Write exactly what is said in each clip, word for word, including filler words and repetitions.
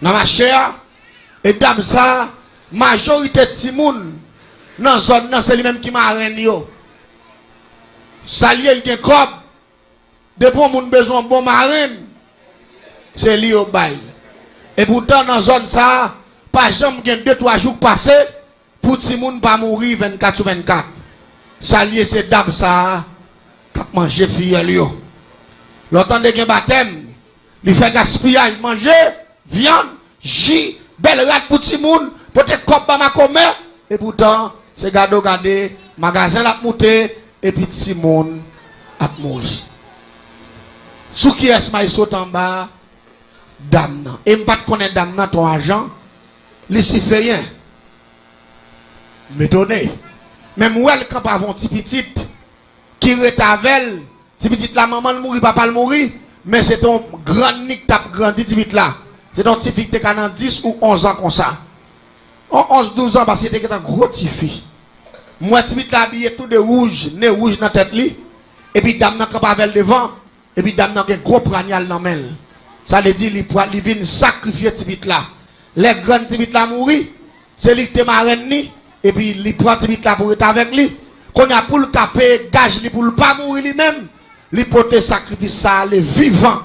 nan mache a. E dam sa a, majorite timoun nan zòn nan, se li menm ki marenn yo. Sa l ye, l gen kòb. Depi yon moun bezwen yon bon marenn, se li yo bay. E poutan, nan zòn sa a, pa janm gen de twa jou k pase pou timoun pa mouri vennkat sou vennkat. Sa l ye, se dam sa a k ap manje fiyèl yo. Lè w tande gen batèm, li fè gaspiyaj manje, vyann, ji, bèl rad pou timoun, pote kòb ba makomè, e poutan, se gade w gade, magazen l ap moute, epi timoun ap mouri. Sou kiyès may sot anba a? Dam nan. E m pa t konnen dam nan te yon ajan lisiferyen. M etone. Men m wè l kanpe avè yon ti pitit ki rete avè l. Ti pitit la, manman l mouri, papa l mouri, men se te yon grann li k t ap grandi ti pitit la. Se te yon tifi ki te ka nan dis ou onz an konsa. Yon onz, douz an, paske li te gentan gwo tifi. M wè ti pitit la abiye tou de wouj, ne wouj nan tèt li, epi dam nan kanpe avè l devan, epi dam nan gen gwo pwanyal nan men l. Sa vle di li pral, li vin sakrifye ti pitit la. Lè grann ti pitit la mouri, se li ki te marenn li, epi li pran ti pitit la pou rete avèk li. Kounye a, pou l ka peye gaj li, pou l pa mouri li menm, li pote sakrifis sa a, li vivan.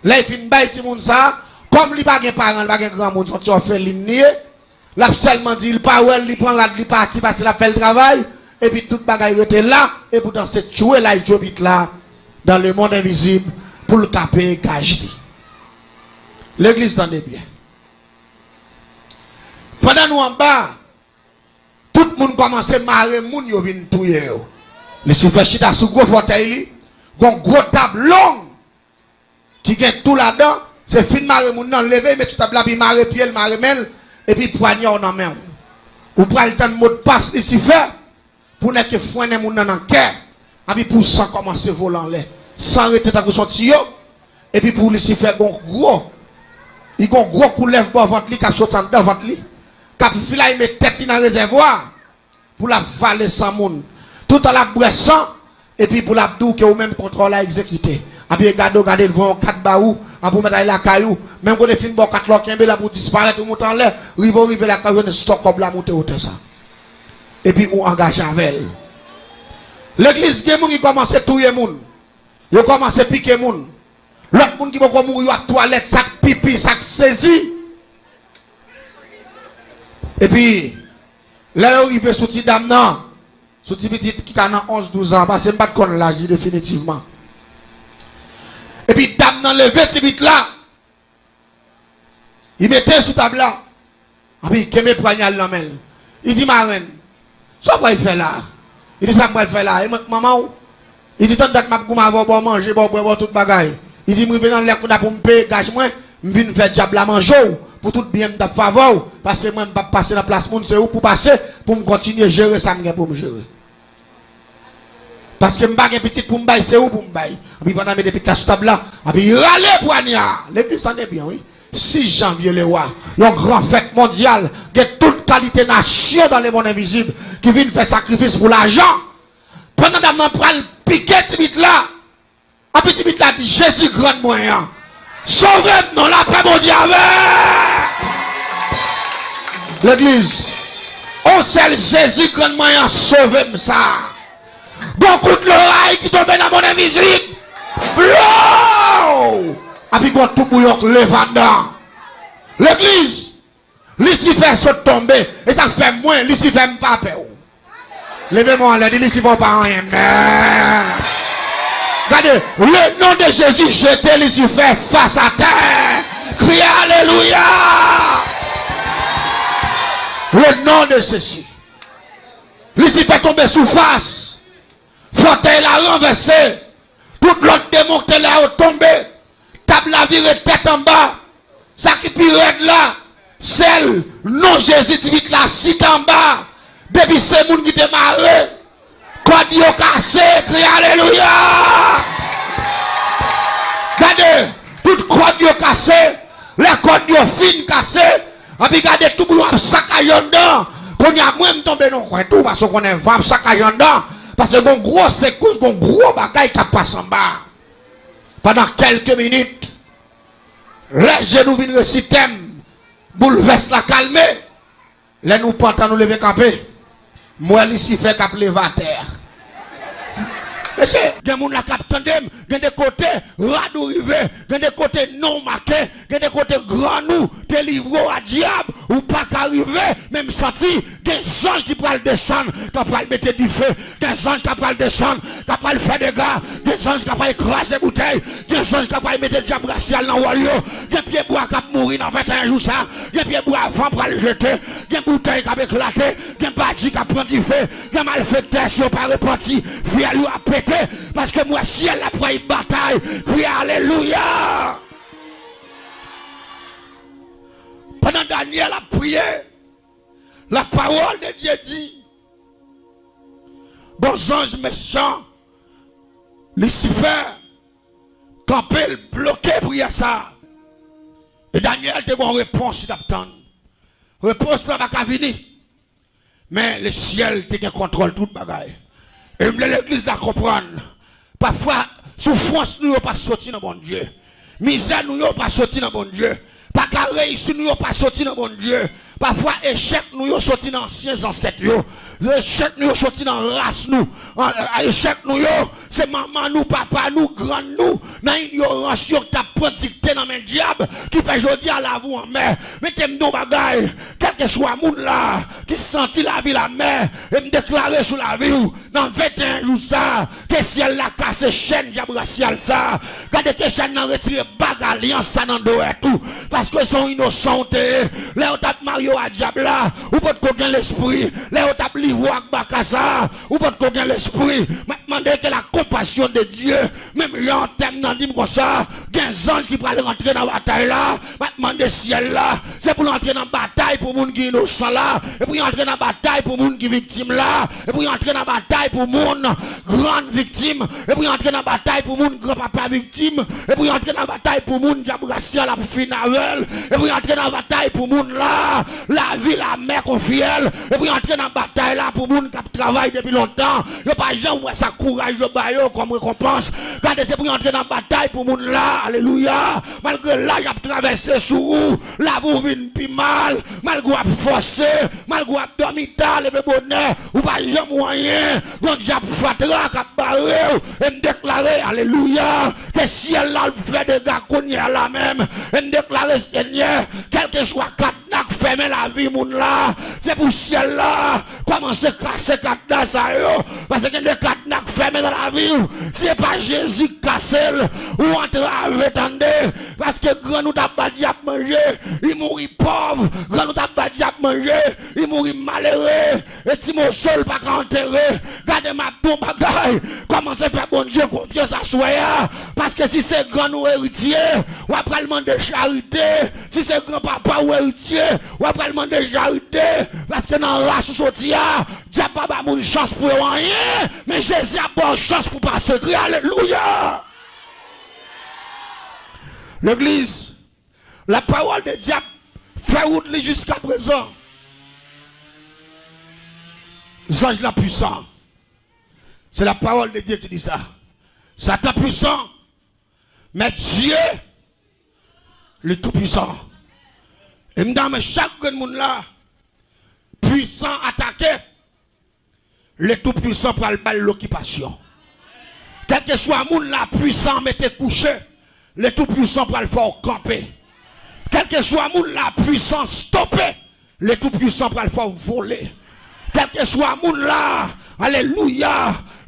Lè l fin bay timoun sa a, kòm li pa gen paran, li pa gen granmoun, se yon ti òfelin li ye, l ap sèlman di l pa wè l, li pran rad li pati, pase l ap fè l travay, epi tout bagay rete la, e poutan se tchwe la, l tchwe pitit la, dans le monde invisible, pou l ka peye gaj li. Legliz, tande byen. Pandan nou anba, tout moun kòmanse mare moun yo vin touye yo. Lisifè chita sou gwo fòtèy li, gon gwo tab long ki gen tou ladan, se fin mare moun nan, leve, met sou tab la, pi mare pye l, mare men l, epi pwanyè w nan men w. Ou pral tann modpas Lisifè, pou nèg ke fwennen moun nan nan kè, epi pou san kòmanse vole anlè. San rete tankou son tiyo, epi pou Lisifè gon gwo, li gon gwo koulèv bò vant li k ap soti anndan vant li, k ap filayme tèt li nan rezèvwa, pou l ap vale san moun. Toutan l ap bwè san, epi pou l ap di w ke ou menm kontra w la egzekite. Epi gade w gade l voye yon kat ba ou, epi ou mèt al lakay ou. Menm kote fin ba w kat la, w kenbe l, epi ou disparèt, ou moute anlè, rive w rive lakay ou, jwenn stòk kòb la moute wotè sa. Epi ou angaje avè l. Legliz, gen moun ki kòmanse touye moun. Yo kòmanse pike moun. Lòt moun ki poko mouri, yo ap twalèt, sa k pipi, sa k sezi. Epi, lè yo rive sou ti dam nan, sou ti pitit ki ka nan onz, douz an, paske m pa t konn laj li definitivman. Epi dam nan leve ti pitit la, li mete l sou tab la, epi kenbe pwanyal nan men l. Li di, "Marenn, sa w pral fè la a?" Li di, "Sa m pral fè la a? E mwen k manman w?" Li di, "Tann dat m ap goumen avè w, ba w manje, ba w bwè, ba w tout bagay." Li di, "M rive nan lè kounye a pou m peye gaj mwen, m vin fè dyab la manje w pou tout byen m t ap fè avè w, paske mwen m p ap pase nan plas moun, se ou pou pase pou m kontinye jere sa m gen pou m jere. Paske m pa gen pitit pou m bay, se ou pou m bay." Epi pandan mete pitit la sou tab la, epi rale pwanya. Legliz, tande byen, wi. Sis janvye, Lewa, yon gran fèt mondyal, gen tout kalite nasyon dans le monde invisible ki vin fè sakrifis pou lajan. Pandan dam nan pral pike ti pitit la, epi ti pitit la di, "Jezi grann mwen an, sove m non, lapè Bondye avè." Legliz, on sèl Jezi grann mwen an sove m sa. Gon kout loray ki tonbe nan mond envizib. Blow! Epi gon toubouyon k leve anndan. Legliz, Lisifè sot tonbe. E sa k fè mwen, Lisifè, m pa pè w. Leve men w anlè, di, "Lisifè, w pa anyen." Men, gade, le nom de Jésus, jete Lisifè fas atè. Kriye alelouya. Le nom de Jésus. Lisifè tonbe sou fas. Fòtèy la ranvèse. Tout lòt demon k te la yo tonbe. Tab la vire tèt anba. Sa ki pi rèd la, sèl non Jezi ti pitit la site anba. Depi se moun ki te mare, kòd yo kase, kriye alelouya. Gade, tout kòd yo kase, lè kòd yo fin kase, epi gade toubouyon ap sakaje anndan. Kounye a, mwen m tonbe nan kwen tou, paske w konnen van ap sakaje anndan, paske gon gwo sekous, gon gwo bagay k ap pase anba. Pandan kèlke minit, lè je nou vin resi tèm, Boulvès la kalme. Lè nou pantan, nou leve kanpe. M wè Lisifè k ap leve atè a. Mesye, gen moun la k ap tande m, gen de kote rad ou rive, gen de kote non w make, gen de kote grann ou delivre w a dyab, ou pa ka rive, men m santi gen zanj ki pral desann, k ap pral mete dife, gen zanj k ap pral desann, k ap pral fè dega, gen zanj k ap pral kraze boutèy, gen zanj k ap pral mete dyab rasyal nan wòl yo, gen pyebwa k ap mouri nan venteyen jou sa, gen pyebwa van pral jete, gen boutèy k ap eklate, gen badi k ap pran dife, gen malfektè, si yo pa repanti, fyèl yo ap pete, paske m wè syèl la pral batay, kriye alelouya! Pandan Danyèl ap priye, la parole de Dieu dit, bon, zanj mechan, Lisifè, kanpe l bloke priyè sa a. E Danyèl te gen yon repons li t ap tann. Repons la pa ka vini. Men lesyèl te gen kontwòl tout bagay. E m vle legliz la konprann. Pafwa, soufrans nou yo pa soti nan Bondye. Mizè nou yo pa soti nan Bondye. Pa ka reyisi nou yo pa soti nan Bondye. Pafwa, echèk nou yo soti nan ansyen zansèt yo. Echèk nou yo soti nan ras nou. An, echèk nou yo, se manman nou, papa nou, grann nou, nan inyorans yo k t ap pran dikte nan men dyab, ki fè jodi a lavi w anmè. Men te m di w yon bagay, kèlkeswa moun la ki santi lavi l amè, e m deklare sou lavi w, nan venteyen jou sa, ke syèl la kase chèn dyab rasyal sa. Gade ke chèn nan retire bag alyans sa nan dwèt ou. Paske se yon inosan w te ye. Lè yo t ap marye w a dyab la, ou potko gen lespri. Lè yo t ap livre w ak baka sa, ou potko gen lespri. M ap mande ke la compassion de Dieu, menm jan tèm nan di m konsa, gen zanj ki pral rantre nan batay la. M ap mande syèl la, se pou l antre nan batay pou moun ki inosan la, e pou y antre nan batay pou moun ki viktim la, e pou y antre nan batay pou moun grann viktim, e pou y antre nan batay pou moun granpapa viktim, e pou y antre nan batay pou moun dyab rasyal ap fin avè l, e pou y antre nan batay pou moun la, lavi l amè konfye l, e pou y antre nan batay la pou moun k ap travay depi lontan, yo pa janm wè sa kouraj yo ba yo kòm rekonpans. Gade, se pou y antre nan batay pou moun la, alelouya, malgre laj ap travèse sou ou, lavi w vin pi mal, malgre w ap fòse, malgre w ap dòmi ta, leve bonè, ou pa janm wè anyen, gon dyab fatra k ap bare w, e m deklare, alelouya, ke syèl la ap fè dega kounye a la menm, e m deklare, Senyè, kèlkeswa kadna k fèmen lavi moun la, se pou syèl la kòmanse kase kadna sa yo, paske gen de kadna k fèmen nan lavi w, si se pa Jezi k kase l, ou antrave, tande, paske grann ou t ap ba dyab manje, li mouri pòv, grann ou t ap ba dyab manje, li mouri malere, e ti moso l pa ka antere. Gade, m ap di w yon bagay, kòmanse fè Bondye konfyans aswè a, paske si se grann ou eritye, w ap pral mande charite, si se granpapa ou eritye, w ap pral mande charite, paske nan ras ou soti a, dyab pa ba moun chans pou yo anyen, men Jezi ap ba w chans pou pase, kriye alelouya! Legliz, la parole de Dieu ap fè wout li jiska prezan. Zanj la pwisan. Se la parole de Dieu ki di sa. Satan pwisan, men Dye, li tou pwisan. E m ta renmen chak grenn moun la, pwisan atake, le tou pwisan pral ba l lokipasyon. Kèlkeswa moun la pwisan mete kouche, le tou pwisan pral fè w kanpe. Kèlkeswa moun la pwisan stope, le tou pwisan pral fè w vole. Kèlkeswa moun la, alelouya,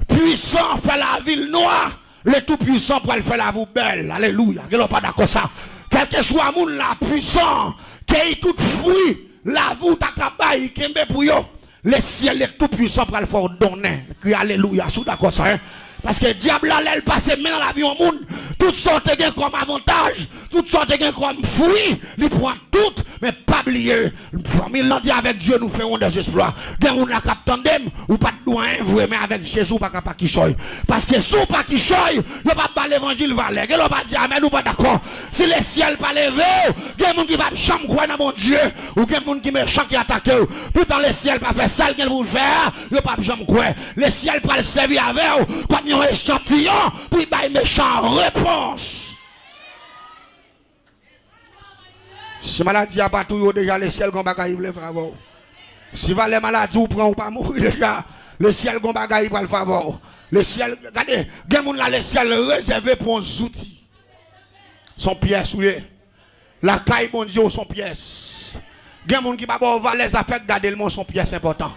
pwisan fè lavi l nwa, le tou pwisan pral fè lavi w bèl, alelouya. Gen lè w pa dakò sa. Kèlkeswa moun la pwisan, keyi tout fwi lavi w ta ka bay, kenbe pou yo. Lesyèl le tou pwisan pral fè w donnen. Kriye alelouya si w dakò sa, en. Paske dyab la, lè l pase men nan lavi yon moun, tout sa w te gen kòm avantaj, tout sa w te gen kòm fwi, li pran tout, men pa bliye, fanmi l nan di, avec Dieu nous ferons des exploits. Gen moun la k ap tande m, ou pa t dwe anyen vre, men avèk Jezi w pa ka pa kichòy. Paske si w pa kichòy, yo p ap ba levanjil valè. Gen lè w pa di amèn, ou pa dakò. Si lesyèl pa leve w, gen moun ki p ap janm kwè nan Bondye. Ou gen moun ki mechan ki atake w. Poutan lesyèl pa fè sa l gen pou l fè a, yo p ap janm kwè. Lesyèl pral sèvi avè w kòm yon echantiyon pou l bay mechan an repons. Si maladi a pa touye w deja, lesyèl gon bagay li vle fè avè w. Si valè maladi ou pran, ou pa mouri deja, lesyèl gon bagay li pral fè avè w. Lesyèl, gade, gen moun la, lesyèl rezève pou yon zouti. Se yon pyès ou ye. Lakay Bondye ou se yon pyès. Gen moun ki pa ba w valè zafè k gade l, men w se yon pyès enpòtan.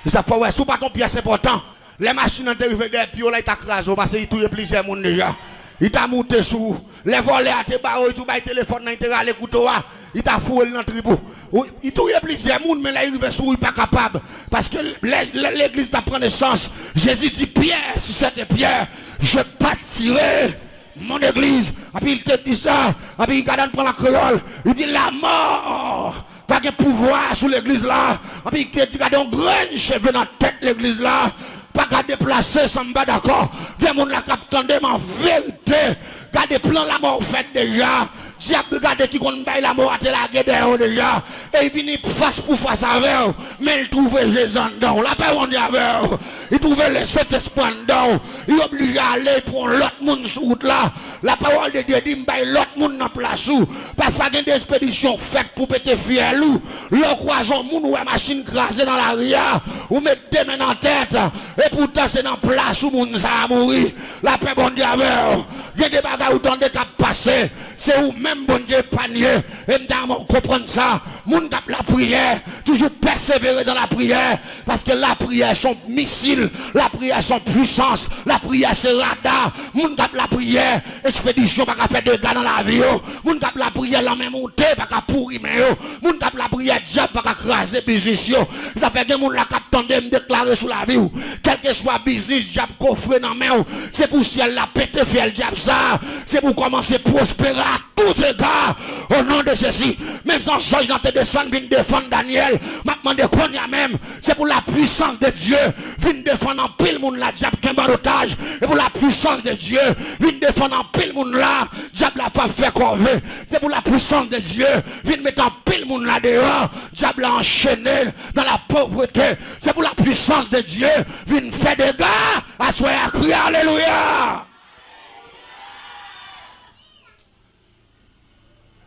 E sa fè w wè, si w pa t yon pyès enpòtan, lè machin nan te rive dèyè pye w la, li ta kraze w, paske li touye plizyè moun deja. Li ta moute sou ou. Lè vòlè a te bare w, li di w bay telefòn nan, li te rale kouto a, li ta foure l nan trip ou. Ou, li touye plizyè moun, men lè li rive sou ou, li pa kapab. Paske lè, lè legliz t ap pran nesans, Jezi di, Pierre, si c'était Pierre, je bâtirais mon église. Epi li te di sa, epi li gade, ann pran l an kreyòl, li di, lanmò pa gen pouvwa sou legliz la. Epi li te di, gade yon grenn cheve nan tèt legliz la, pa ka deplase san m pa dakò. Gen moun la k ap tande m an verite. Gade plan lanmò w fèt deja. Dyab gade ki konn bay lanmò a te lage dèyè w deja. E li vini fas pou fas avè w, men l twouve Jezi anndan w. Lapè Bondye avè w. Li twouve Lesentespri anndan w. Li oblije ale pou yon lòt moun sou wout la. Lapawòl de Dye di m bay lòt moun nan plas ou. Pafwa gen de espedisyon w fèt pou pete fyèl ou. Lè w kwaze yon moun ou wè machin kraze nan lari a, ou met de men nan tèt. E poutan se nan plas ou moun sa a mouri. Lapè Bondye avè w. Gen de bagay ou tande k ap pase. Se ou menm Bondye epanye. E m ta renmen w konprann sa. Moun k ap lapriyè, toujou pèsevere nan lapriyè. Paske lapriyè se yon misil, lapriyè se yon pwisans, lapriyè se rada. Moun k ap lapriyè, espedisyon pa ka fè dega nan lavi yo. Moun k ap lapriyè, lanmè moute pa ka pouri men yo. Moun k ap lapriyè, dyab pa ka kraze biznis yo. Sa fè gen moun la k ap tande m deklare sou lavi w. Kèlkeswa biznis dyab kofre nan men w, se pou syèl la pete fyèl dyab sa. Se pou w kòmanse pwospere a tout égard, au nom de Jésus. Menm jan zanj nan te desann vin defann Danyèl, m ap mande kounye a menm, se pou la puissance de Dieu vin defann anpil moun la dyab kenbe an otaj. Se pou la puissance de Dieu vin defann anpil moun la dyab la p ap fè kòve. Se pou la puissance de Dieu vin met anpil moun la deyò, dyab la anchene dans la pauvreté. Se pou la puissance de Dieu vin fè dega aswè a. Kriye alelouya!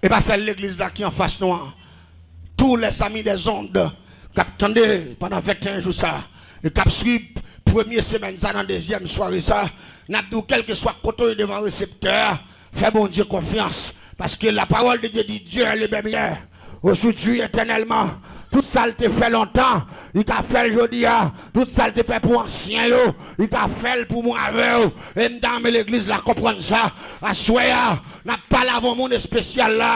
E pa sèl legliz la ki anfas nou an. Tous les amis des ondes k ap tande pandan venteyen jou sa, e k ap swiv premye semèn sa nan dezyèm sware sa, n ap di w kèlkeswa kote w ye devan reseptè a, fè Bondye konfyans. Paske la parole de Dieu dit, Dieu est le même hier, aujourd'hui, éternellement. Tout sa l te fè lontan, li ka fè l jodi a. Tout sa l te fè pou ansyen yo, li ka fè l pou mwen avè w. E m ta renmen legliz la konprann sa. Aswè a, n ap pale avè yon moun espesyal la.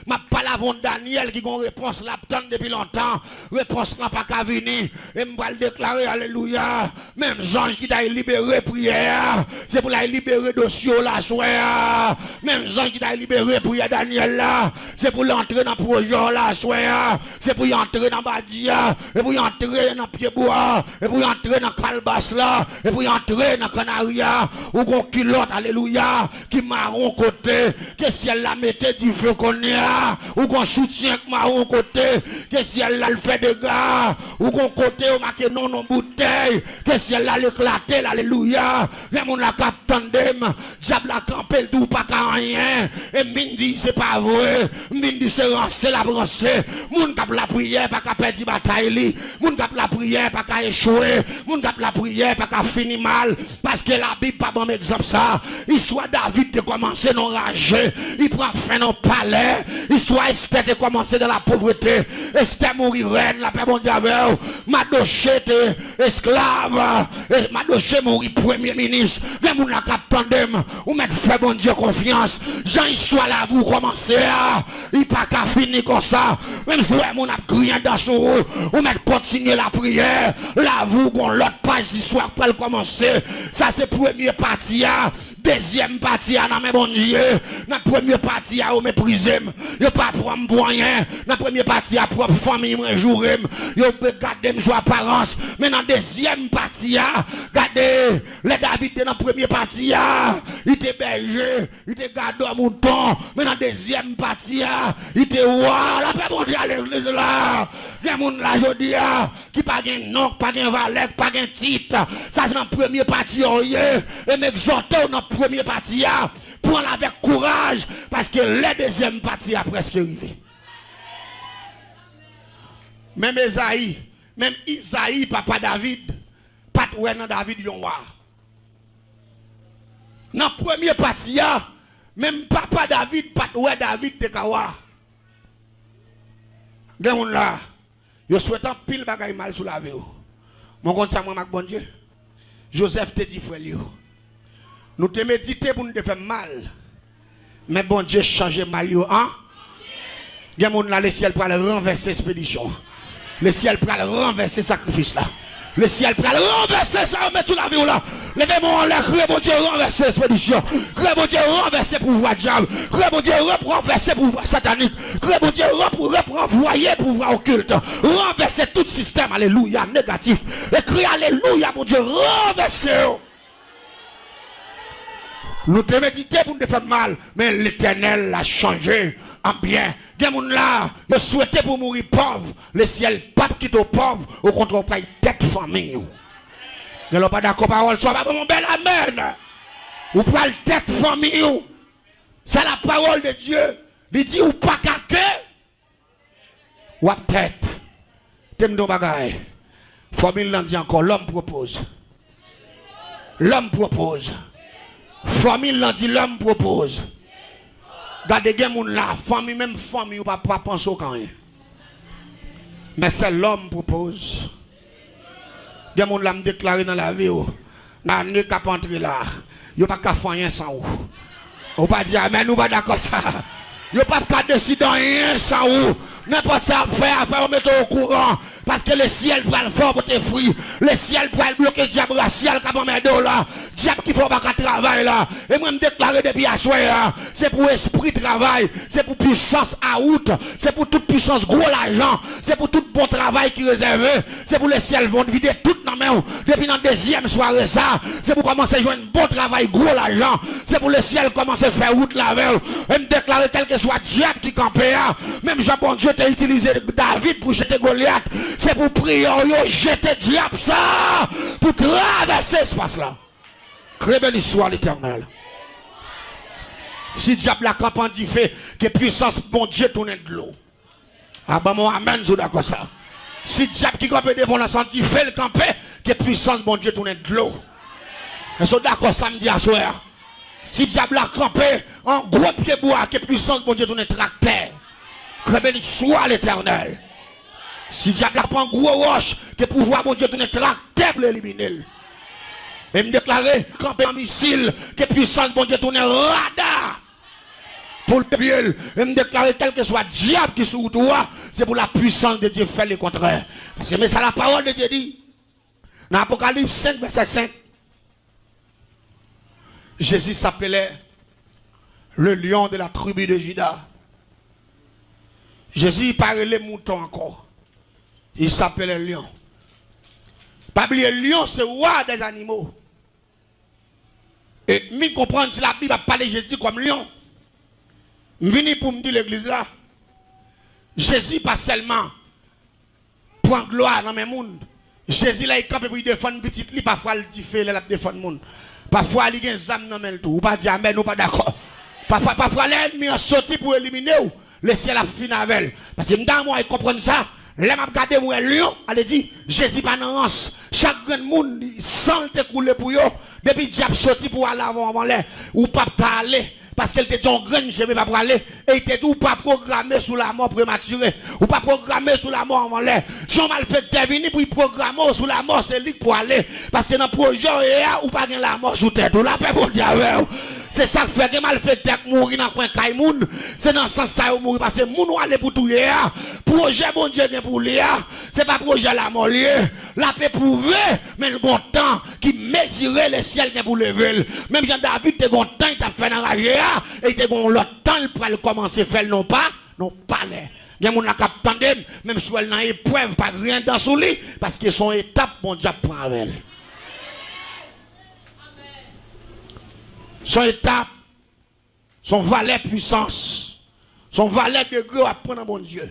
M ap pale avè yon Danyèl ki gen yon repons l ap tann depi lontan. Repons lan pa ka vini. E m pral deklare, alelouya, menm zanj ki t al libere priyè a, se pou l al libere dosye w la aswè a. Menm zanj ki t al libere priyè Danyèl la, se pou l antre nan pwojè w la aswè a. Se pou y antre nan badi a. Se pou y antre nan pyebwa a. Se pou y antre nan kalbas la. Se pou y antre nan kannari a. Ou gon kilòt, alelouya, ki mawon kote, ke syèl la mete dife kounye a. Ou gon soutyen k mawon kote, ke syèl la l fè dega. Ou gon kote yo make non nan boutèy, ke syèl la l eklate l, alelouya. Gen moun la k ap tande m, dyab la kanpe, l di w pa ka anyen. E m vin di se pa vre. M vin di se ranse l ap ranse. Moun k ap lapriyè pa ka pèdi batay li. Moun k ap lapriyè pa ka echwe. Moun k ap lapriyè pa ka fini mal. Paske Labib pa ban m egzanp sa. Istwa David te kòmanse nan raje, li pran fen nan palè. Istwa Estè te kòmanse nan lapovrete. Estè mouri rèn, lapè Bondye avè w. Madoche te esklav, e Madoche mouri premye minis. Gen moun la k ap tande m, ou mèt fè Bondye konfyans. Jan istwa lavi w kòmanse a, li pa ka fini konsa. Menm si w wè moun ap griyen dan sou ou, ou mèt kontinye lapriyè. Lavi w gon lòt paj istwa k pral kòmanse. Sa se premye pati a. Dezyèm pati a nan men Bondye. Nan premye pati a, yo meprize m. Yo pa pran m pou anyen. Nan premye pati a, pwòp fanmi mwen joure m. Yo gade m sou aparans. Men nan dezyèm pati a, gade, lè David te nan premye pati a, li te bèje. Li te gadò mouton, men nan dezyèm pati a, li te wa. Lapè Bondye a legliz la. Gen moun la jodi a ki pa gen non, k pa gen valè, k pa gen tit. Sa se nan premye pati a w ye. E m egzòte w nan premye pati a, pran l avèk kouraj, paske lè dezyèm pati a prèske rive. Menm Ezayi, menm Izayi, papa David, pa t wè nan David yon wa. Nan premye pati a, menm papa David pa t wè David te ka wa. Gen moun la, yo swete anpil bagay mal sou lavi w. Mwen konn sa mwen ak Bondye. Jozèf te di frè l yo, nou te medite pou nou te fè m mal, men Bondye chanje mal yo an. Gen moun la, lesyèl pral ranvèse espedisyon. Lesyèl pral ranvèse sakrifis la. Lesyèl pral ranvèse sa yo met sou lavi w la. Leve men w anlè, kriye Bondye ranvèse espedisyon. Kriye Bondye ranvèse pouvwa dyab. Kriye Bondye ranvèse pouvwa satanik. Kriye Bondye ranvwaye pouvwa okilt. Ranvèse tout sistèm, alelouya, negatif. E kriye alelouya, Bondye ranvèse yo. Nou te medite pou nou te fè mal, men Letènèl la chanje an byen. Gen moun la, yo swete pou mouri pòv, lesyèl p ap kite w pòv, okontrè, w pral tèt fanmi w. Gen lè w pa dakò pawòl sa, pa ban m yon bèl amèn. Ou pral tèt fanmi w. Sa la pawòl de Dye, li di ou pa ka ke. W ap tèt. Te m di yon bagay. Fòmil lan di ankò, l'homme propose. L'homme propose. Fòmil lan di l'homme propose. Gade, gen moun la, fanmi, menm fanmi ou pa, pa panse w k anyen. Men sèl l'homme propose. Gen moun la, m deklare nan lavi w, nan ane k ap antre la, yo pa ka fè anyen san ou. Ou pa di amèn, ou pa dakò sa. Yo p ap ka deside anyen san ou. Nenpòt sa y ap fè a, fè yo mete w okouran. Paske lesyèl pral fè w pote fwi. Lesyèl pral bloke dyab rasyal k ap anmède w la. Dyab ki fè w pa ka travay la. E mwen, m deklare depi aswè a, se pou espri travay, se pou pisans a wout, se pou tout pisans gwo lajan, se pou tout bon travay ki rezève. Se pou lesyèl vide tout nan men w. Depi nan dezyèm sware sa, se pou kòmanse jwenn bon travay, gwo lajan. Se pou lesyèl kòmanse fè wout la avè w. E m deklare, kèlkeswa dyab ki kanpe a, menm jan Bondye te itilize David pou jete Golyat, se pou priyè w yo jete dyab sa a pou travèse espas la. Ke beni swa Letènèl. Si dyab la kanpe an dife, ke pisans Bondye tounen dlo. A, ban m yon amèn si w dakò sa. Si dyab ki kanpe devan w la se an dife l kanpe, ke pisans Bondye tounen dlo. Èske w dakò sa m di aswè a? Si dyab la kanpe an gwo pyebwa, ke pisans Bondye tounen traktè. Ke beni swa Letènèl. Si dyab la pran gwo wòch, ke pouvwa Bondye tounen traktè pou l elimine l. E m deklare, kanpe an misil, ke pisans Bondye tounen rada pou l devye l. E m deklare, kèlkeswa dyab ki sou wout ou a, se pou lapwisans de Dye fè lekontrè. Paske men sa lapawòl de Dye di. Nan Apokalips senk, vèsè senk, Jésus s'appelait le lion de la tribu de Juda. Jezi pa rele mouton ankò. Il s'appelait lion. Pa bliye, lyon se wa dè zanimo. E m vin konprann si Labib ap pale Jezi kòm lyon. M vini pou m di legliz la, Jezi pa sèlman pran glwa nan men moun. Jezi, lè l kanpe pou l defann pitit li, pafwa l dife lè l ap defann moun. Pafwa li gen zam nan men l tou. Ou pa di amèn, ou pa dakò. Pafwa, pafwa lè ènmi an soti pou elimine w, lesyèl ap fini avè l. Paske m ta renmen w konprann sa. Lè m ap gade, m wè lyon, ale di, Jezi pa nan rans. Chak grenn moun, san l te koule pou yo. Depi dyab soti pou ale avè w anvan lè, ou p ap ka ale. Paske l te di yon grenn chemen pa prale. E l te di ou pa pwograme sou lamò prematire. Ou pa pwograme sou lamò anvan lè. Si yon malfektè vini pou l pwograme w sou lamò, se li k pou ale. Paske nan pwojè w ye a, ou pa gen lamò sou tèt ou. Lapè Bondye avè w. Se sa k fè gen malfektè k mouri nan kwen kay moun. Se nan sans sa yo mouri. Paske moun w ale pou touye a, pwojè Bondye gen pou li a, se pa pwojè lamò l ye. L ap epwouve, men l gon tan ki mezire lesyèl gen pou leve l. Menm jan David te gon tan li t ap fè nan raje a, e li te gon lòt tan li pral kòmanse fè l non pa, non pa lè. Gen moun la k ap tande m, menm si w wè l nan eprèv, pa griyen dan sou li, paske se yon etap Bondye ap pran avè l. Se yon etap. Se yon valè pwisans. Se yon valè degre w ap pran nan Bondye.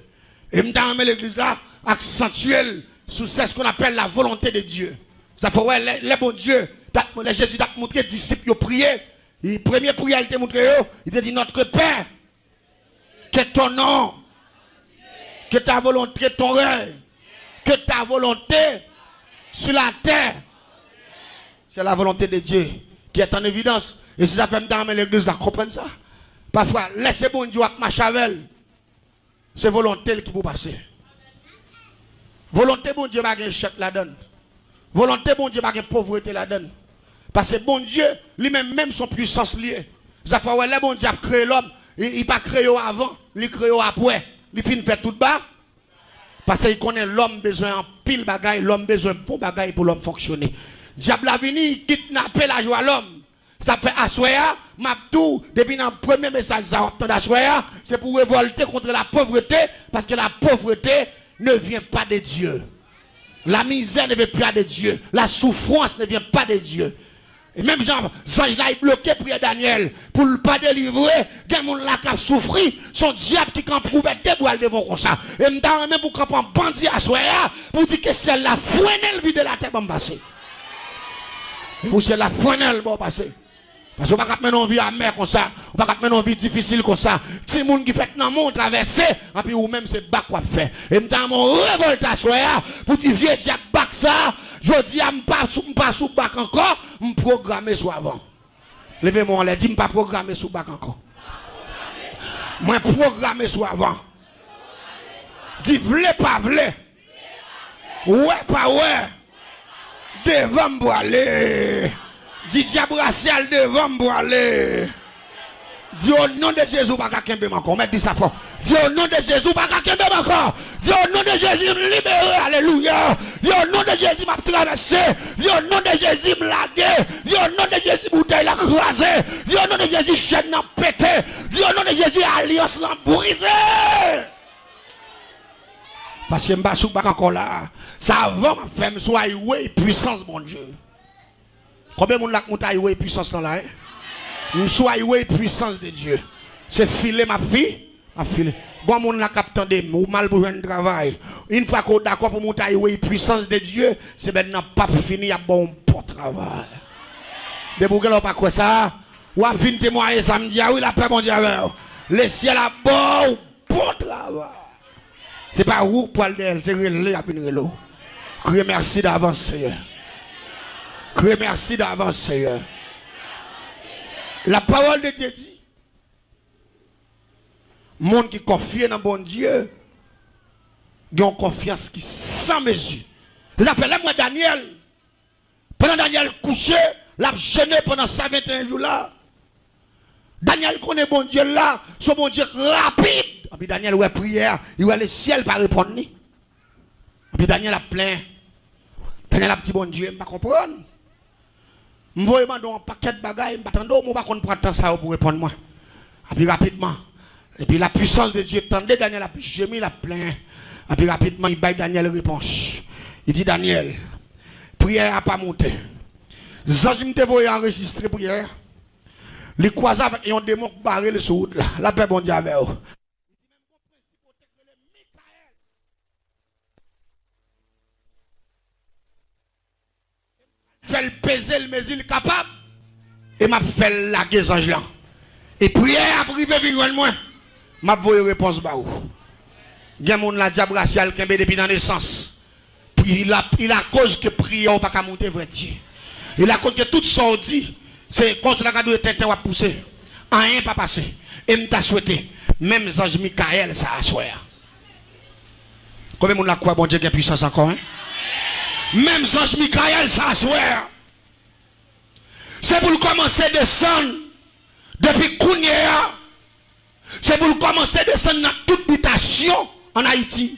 E m ta renmen legliz la aksantye l sou, c'est ce qu'on appelle la volonté de Dieu. Sa fè w wè lè, lè Bondye, t ap, lè Jezi t ap montre disip yo priye, li, premye priyè li te montre yo, li te di, Notre Père, que ton nom, que ta volonté, que ton règne, Que ta volonté sur la terre. C'est la volonté de Dieu qui est en évidence. E se sa fè m ta renmen legliz la konprann sa. Pafwa, lè se Bondye w ap mache avè l, se volonte l ki pou pase. Volonte Bondye pa gen echèk ladan l. Volonte Bondye pa gen povrete ladan l. Paske Bondye, li menm menm, se yon pwisans li ye. Se sa k fè w wè lè Bondye ap kreye lòm, li, li pa kreye w avan, li kreye w apre. Li fin fè tout ba-, Paske li konnen lòm bezwen anpil bagay, lòm bezwen bon bagay pou lòm fonksyone. Dyab la vini, li kidnape lajwa lòm. Sa fè aswè a, m ap di w, depi nan premye mesaj sa w ap tande aswè a, se pou w revòlte kont la pauvreté, parce que la pauvreté ne vient pas de Dieu. La misère ne vient pas de Dieu. La souffrance ne vient pas de Dieu. E menm jan zanj la, li bloke priyè Danyèl pou l pa delivre, gen moun la k ap soufri, se yon dyab ki kanpe ouvè de bra l devan w konsa. E m ta renmen pou w kanpe an bandi aswè a, pou w di ke syèl la frennen l, vide l atè, ban m pase. Pou syèl la frennen l, ban w pase. Paske w pa ka ap mennen yon vi amè konsa, w pa ka ap mennen yon vi difisil konsa. Timoun ki fèt nan men w travèse, anpi ou menm se bak w ap fè. E m ta renmen w revòlte aswè a, pou di vye dyab bak sa, jodi a m pa sou, m pa sou bak ankò, m pwograme sou avan. Leve men w anlè, di, "M pa pwograme sou bak ankò. Mwen pwograme sou avan." Di, "Vle pa vle, wè pa wè, devan m prale." Di, "Dyab rasyal, devan m prale." Di, "O non de Jezi, w pa ka kenbe m ankò." Mèt di sa fò. Di, "O non de Jezi, w pa ka kenbe m ankò." Di, "O non de Jezi, m libere." Alelouya. Di, "O non de Jezi, m ap travèse." Di, "O non de Jezi, m lage." Di, "O non de Jezi, boutèy la kraze." Di, "O non de Jezi, chèn nan pete." Di, "O non de Jezi, alyans lan brize." Paske m pa sou bak ankò la. Sa avan m ap fè, m sou highway pwisans Bondye. Konbyen moun la k moute highway pwisans lan la, en? M sou highway pwisans de Dye. Se file m ap fi, m ap file. Gon moun la k ap tande m, ou mal pou jwenn travay. Yon fwa ke w dakò pou moute highway pwisans de Dye, semèn nan p ap fini, y ap ba w yon bon travay. Depi w gen lè w pa kwè sa, w ap vin temwaye sa m di a, wi, lapè Bondye avè w. Lesyèl ap ba w bon travay. Se pa ou k pral dèyè l, se rele l ap vin rele w. Kriye mèsi davans, Seyè. Kriye mèsi davans, Seyè. La parole de Dieu dit, moun ki konfye nan Bondye gen yon konfyans ki san mezi. Se sa fè lè m wè Danyèl, pandan Danyèl kouche, l ap jene pandan sa venteyen jou la. Danyèl konnen Bondye l la, se yon Bondye k rapid. Epi Danyèl wè priyè a, li wè lesyèl pa reponn li. Epi Danyèl ap plenyen. Danyèl ap di Bondye, "M pa konprann. M voye mande w yon pakèt bagay, m pa tande w, men w pa konn pran tan sa yo pou w reponn mwen." Epi rapidman, epi la puissance de Dieu tande Danyèl ap jemi, l ap plenyen. Epi rapidman, li bay Danyèl repons. Li di, "Danyèl, priyè a pa moute. Zanj m te voye anrejistre priyè a. Li kwaze avèk yon demon k bare l sou wout la. Lapè Bondye avè w." Fè l peze l mezi l kapab, e m ap fè l lage zanj lan. E priyè a ap rive vin jwenn mwen, m ap voye repons ba ou. Gen moun la, dyab rasyal kenbe depi nan nesans. Pri-, il a, il akoz ke priyè w pa ka moute vre Dye. Il akoz ke tout sa w di, se konsa la ka dwe tenten w ap pouse. Anyen pa pase. E m ta swete, menm zanj Mikayèl sa aswè a. Konbyen moun la kwè Bondye gen pwisans ankò, en? Menm zanj Mikayèl sa aswè a. Se pou l kòmanse desann depi kounye a. Se pou l kòmanse desann nan tout bitasyon ann Ayiti.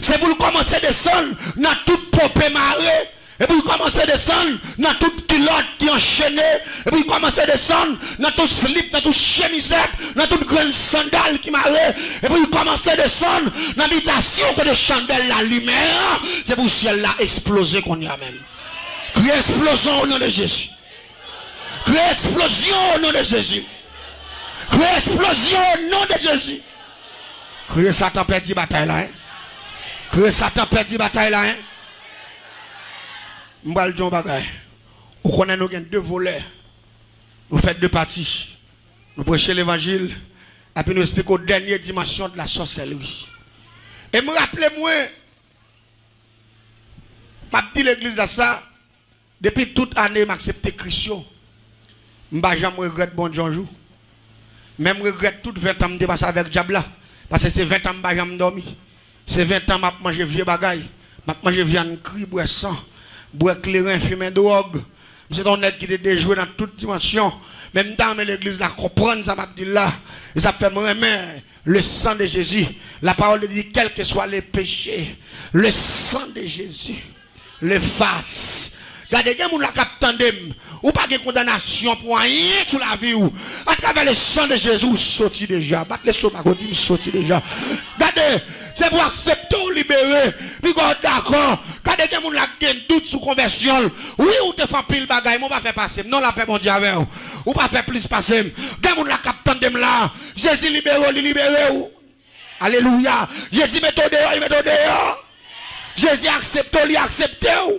Se pou l kòmanse desann nan tout ponpe mare. E pou l kòmanse desann nan tout kilòt ki anchene. E pou l kòmanse desann nan tout slip, nan tout chemizèt, nan tout grenn sandal ki mare. E pou l kòmanse desann nan bitasyon kote chandèl la limen an. Se pou syèl la eksploze kounye a menm. Kriye eksplozyon o non de Jezi. Kriye eksplozyon o non de Jezi. Kriye eksplozyon o non de Jezi. Kriye Satan pèdi batay la, en. Kriye Satan pèdi batay la, en. M pral di yon bagay. Ou konnen nou gen de volè. Nou fè de pati. Nou preche levanjil, epi nou esplike w dènye dimansyon de la sòsèlri. E m raple mwen, M ap di legliz la sa, depi tout ane m aksepte Kris yo, m pa janm regrèt Bondye yon jou. Men m regrèt tout ven tan m te pase avèk dyab la, paske se ven tan m pa janm dòmi. Se ven tan m ap manje vye bagay, m ap manje vyann kri, bwè san, bwè kleren, fimen dwòg. M se te yon nèg ki te dejwe nan tout dimansyon. Men m ta renmen legliz la konprann sa m ap di l la. E sa fè m renmen le sang de Jésus. La parole dit, quel que soit le péché, le sang de Jésus l'efface. Gade, gen moun la k ap tande m. Ou pa gen kondanasyon pou anyen sou lavi w. Atravè le sang de Jésus, ou soti deja. Bat lestomak ou, di, "M soti deja." Gade, se pou aksepte w libere. Piga w dakò. Gade, gen moun la k gen dout sou konvèsyon l. Wi, ou te fè anpil bagay, men w pa fè pase m. Non, lapè Bondye avè w. Ou pa fè plis pase m. Gen moun la k ap tande m la. Jezi libere w, li libere w. Alelouya. Jezi mete w deyò, li mete w deyò. Jezi aksepte w, li aksepte w.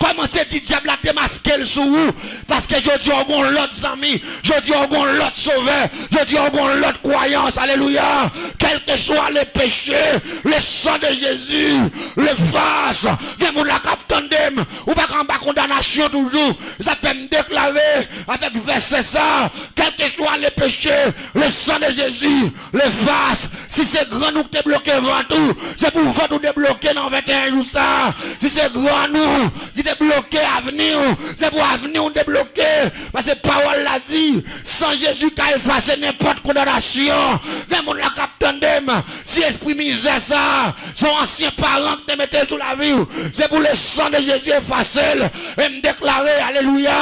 Kòmanse di dyab la demaske l sou ou. Paske jodi a w gen yon lòt zanmi. Jodi a w gen yon lòt sovè. Jodi a w gen yon lòt kwayans. Alelouya. Quel que soit le péché, le sang de Jésus l'efface. Gen moun la k ap tande m. Ou pa ka anba kondanasyon toujou. Sa fè m deklare avèk vèsè sa. Quel que soit le péché, le sang de Jésus l'efface. Si se grann ou ki te bloke vant ou, se pou vant ou debloke nan venteyen jou sa. Si se grann ou ki te bloke avni ou, se pou avni ou debloke. Paske pawòl la di, san Jezi ka efase nenpòt kondanasyon. Gen moun la k ap tande m, si espri mizè sa, se yon ansyen paran ki te mete l sou lavi w, se pou le sang de Jésus efase l. E m deklare, alelouya,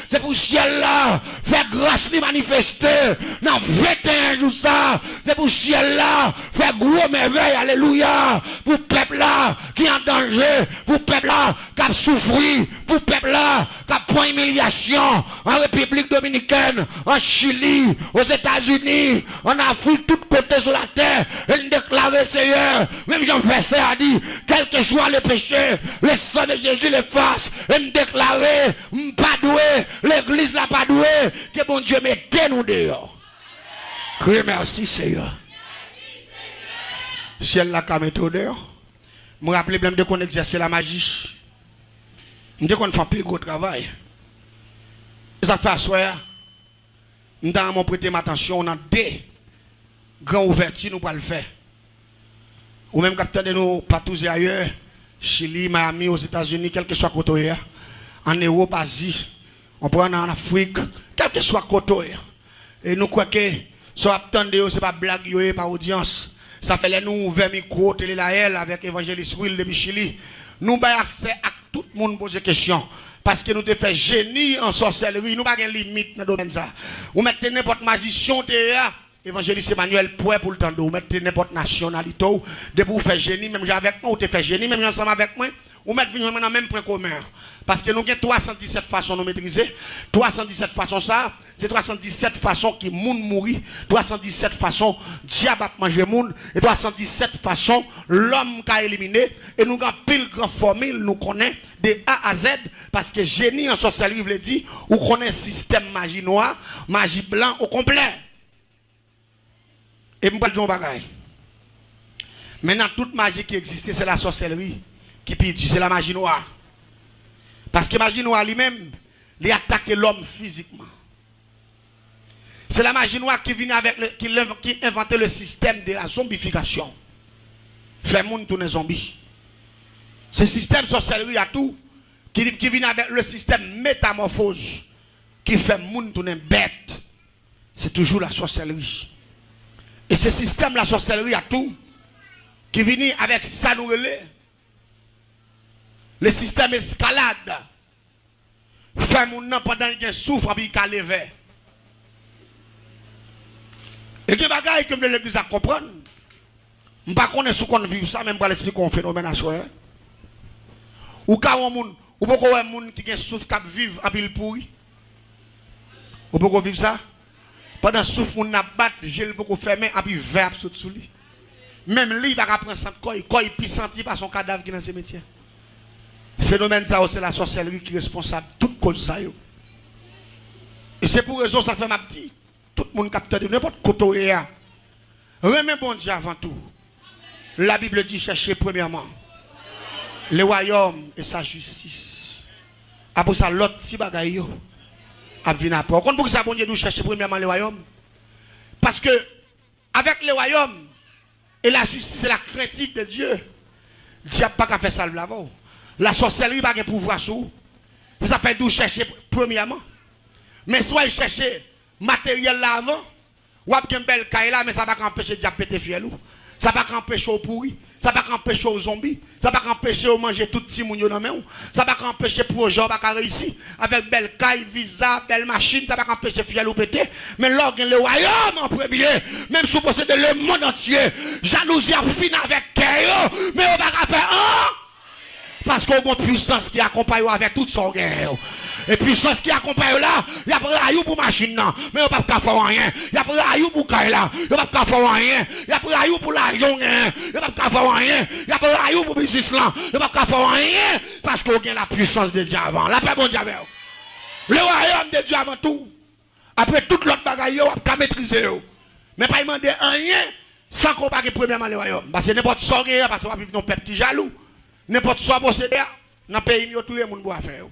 se pou syèl la fè gras li manifeste nan venteyen jou sa. Se pou syèl la fè gwo mèvèy, alelouya, pou pèp la ki an danje, pou pèp la k ap soufri, pou pèp la k ap pran imilyasyon an Repiblik Dominikèn, an Chili, Ozetazini, an Afrik, tout kote sou latè. E n deklare, Seyè, menm jan vèsè a di, quel que soit le péché, le sang de Jésus l'efface. E n deklare, m pa dwe, legliz la pa dwe, ke Bondye mete nou deyò. Kriye mèsi, Seyè. Syèl la ka mete w deyò. M raple m lè m te konn egzèse lamaji. M te konn fè anpil gwo travay. E sa k fè aswè a, m ta renmen w prete m atansyon w nan de gran ouvèti nou pral fè. Ou menm k ap tande nou patou zè ayè, Chili, Miami, Ozetazini, kèlkeswa kote w ye a, ann Ewòp, Azi, w konprann, ann Afrik, kèlkeswa kote w ye a. E nou kwè ke sa w ap tande yo, se pa blag yo ye, pa odyans. Sa fè lè nou ouvè mikwo Tele Layèl avèk Evanjelis Will depi Chili, nou bay aksè ak tout moun poze kesyon. Paske nou te fè jeni an sòsèlri, nou pa gen limit nan domèn sa. Ou mèt te nenpòt majisyen w te ye a, Evanjelis Emmanuel prè pou l tande w. Ou mèt te nenpòt nasyonalite w. Depi w fè jeni menm jan avèk mwen, ou te fè jeni menm jan ansanm avèk mwen, ou mèt vin jwenn mwen nan menm pwen komen an. Paske nou gen twa san disèt fason nou metrize. Twa san disèt fason sa, se twa san disèt fason ki moun mouri, twa san disèt fason dyab ap manje moun, e twa san disèt fason lòm ka elimine. E nou gen anpil gran fòmil nou konnen de A a Z, paske jeni an sòsèlri vle di ou konnen sistèm maji nwa, maji blan okonplè. E m pral di w yon bagay. Men nan tout maji ki egziste, se lasòsèlri ki pi di, se lamaji nwa. Paske maji nwa li menm, li atake lòm fizikman. Se lamaji nwa ki vini avèk le, ki lenv-, ki envante le système de la zombification. Fè moun tounen zonbi. Se sistèm sòsèlri a tou ki, ki vini avèk le système métamorphose ki fè moun tounen bèt. Se toujou lasòsèlri. E se sistèm lasòsèlri a tou ki vini avèk sa nou rele le sistèm eskalad. Fè moun nan pandan l gen souf anpi l ka leve. E gen bagay ke m vle legliz la konprann. M pa konnen si w konn viv sa, men m pral esplike w yon fenomèn aswè. Ou ka wè yon moun, ou poko wè moun ki gen souf k ap viv anpi l pouri? Ou poko viv sa? Pandan souf moun nan ap bat, je l poko fèmen, anpi vè ap sot sou li. Menm li, li pa ka pran sant kò l, kò l pi santi pase yon kadav ki nan simetyè. Fenomèn sa yo, se lasòsèlri ki responsab tout koz sa yo. E se pou rezon sa fè m ap di, tout moun k ap tande, nenpòt kote w ye a, renmen Bondye avan tou. La Bible dit, cherchez premièrement. Le royaume et sa justice. Apre sa, lòt ti bagay yo ap vin apre. Ou konn poukisa Bondye di w chèche premyèman le royaume? Paske avec le royaume et la justice et la crainte de Dieu, dyab pa ka fè sa l vle avè w. Lasòsèlri pa gen pouvwa sou ou. Se sa k fè l di w chèche premyèman. Men si w al chèche materyèl la avan, w ap gen bèl kay la, men sa pa ka anpeche dyab pete fyèl ou. Sa pa ka anpeche w pouri. Sa pa ka anpeche w zonbi. Sa pa ka anpeche w manje tout timoun yo nan men w. Sa pa ka anpeche pwojè w pa ka reyisi. Avèk bèl kay, viza, bèl machin, sa pa ka anpeche fyèl ou pete. Men lè w gen le royaume an premye, menm si w posede le monde entier, jalouzi ap fin avèk kè yo, men yo pa ka fè an. Paske w gon pwisans ki akonpaye w avèk tout sa w genyen yo. E pwisans ki akonpaye w la, y ap rayi w pou machin nan, men yo p ap ka fè w anyen. Y ap rayi w pou kay la, yo p ap ka fè w anyen. Y ap rayi w pou lajan w genyen, yo p ap ka fè w anyen. Y ap rayi w pou biznis lan, yo p ap ka fè w anyen, paske w gen la puissance de Dieu avant. Lapè Bondye avè w. Le royaume de Dieu avant tout. Apre tout lòt bagay yo, w ap ka metrize yo. Men pa y mande anyen san ke w pa gen premyèman le royaume. Paske nenpòt sa w genyen an, paske w ap viv nan yon pèp ki jalou. Nenpòt sa w posede a, nan peyi m yo touye moun pou afè yo.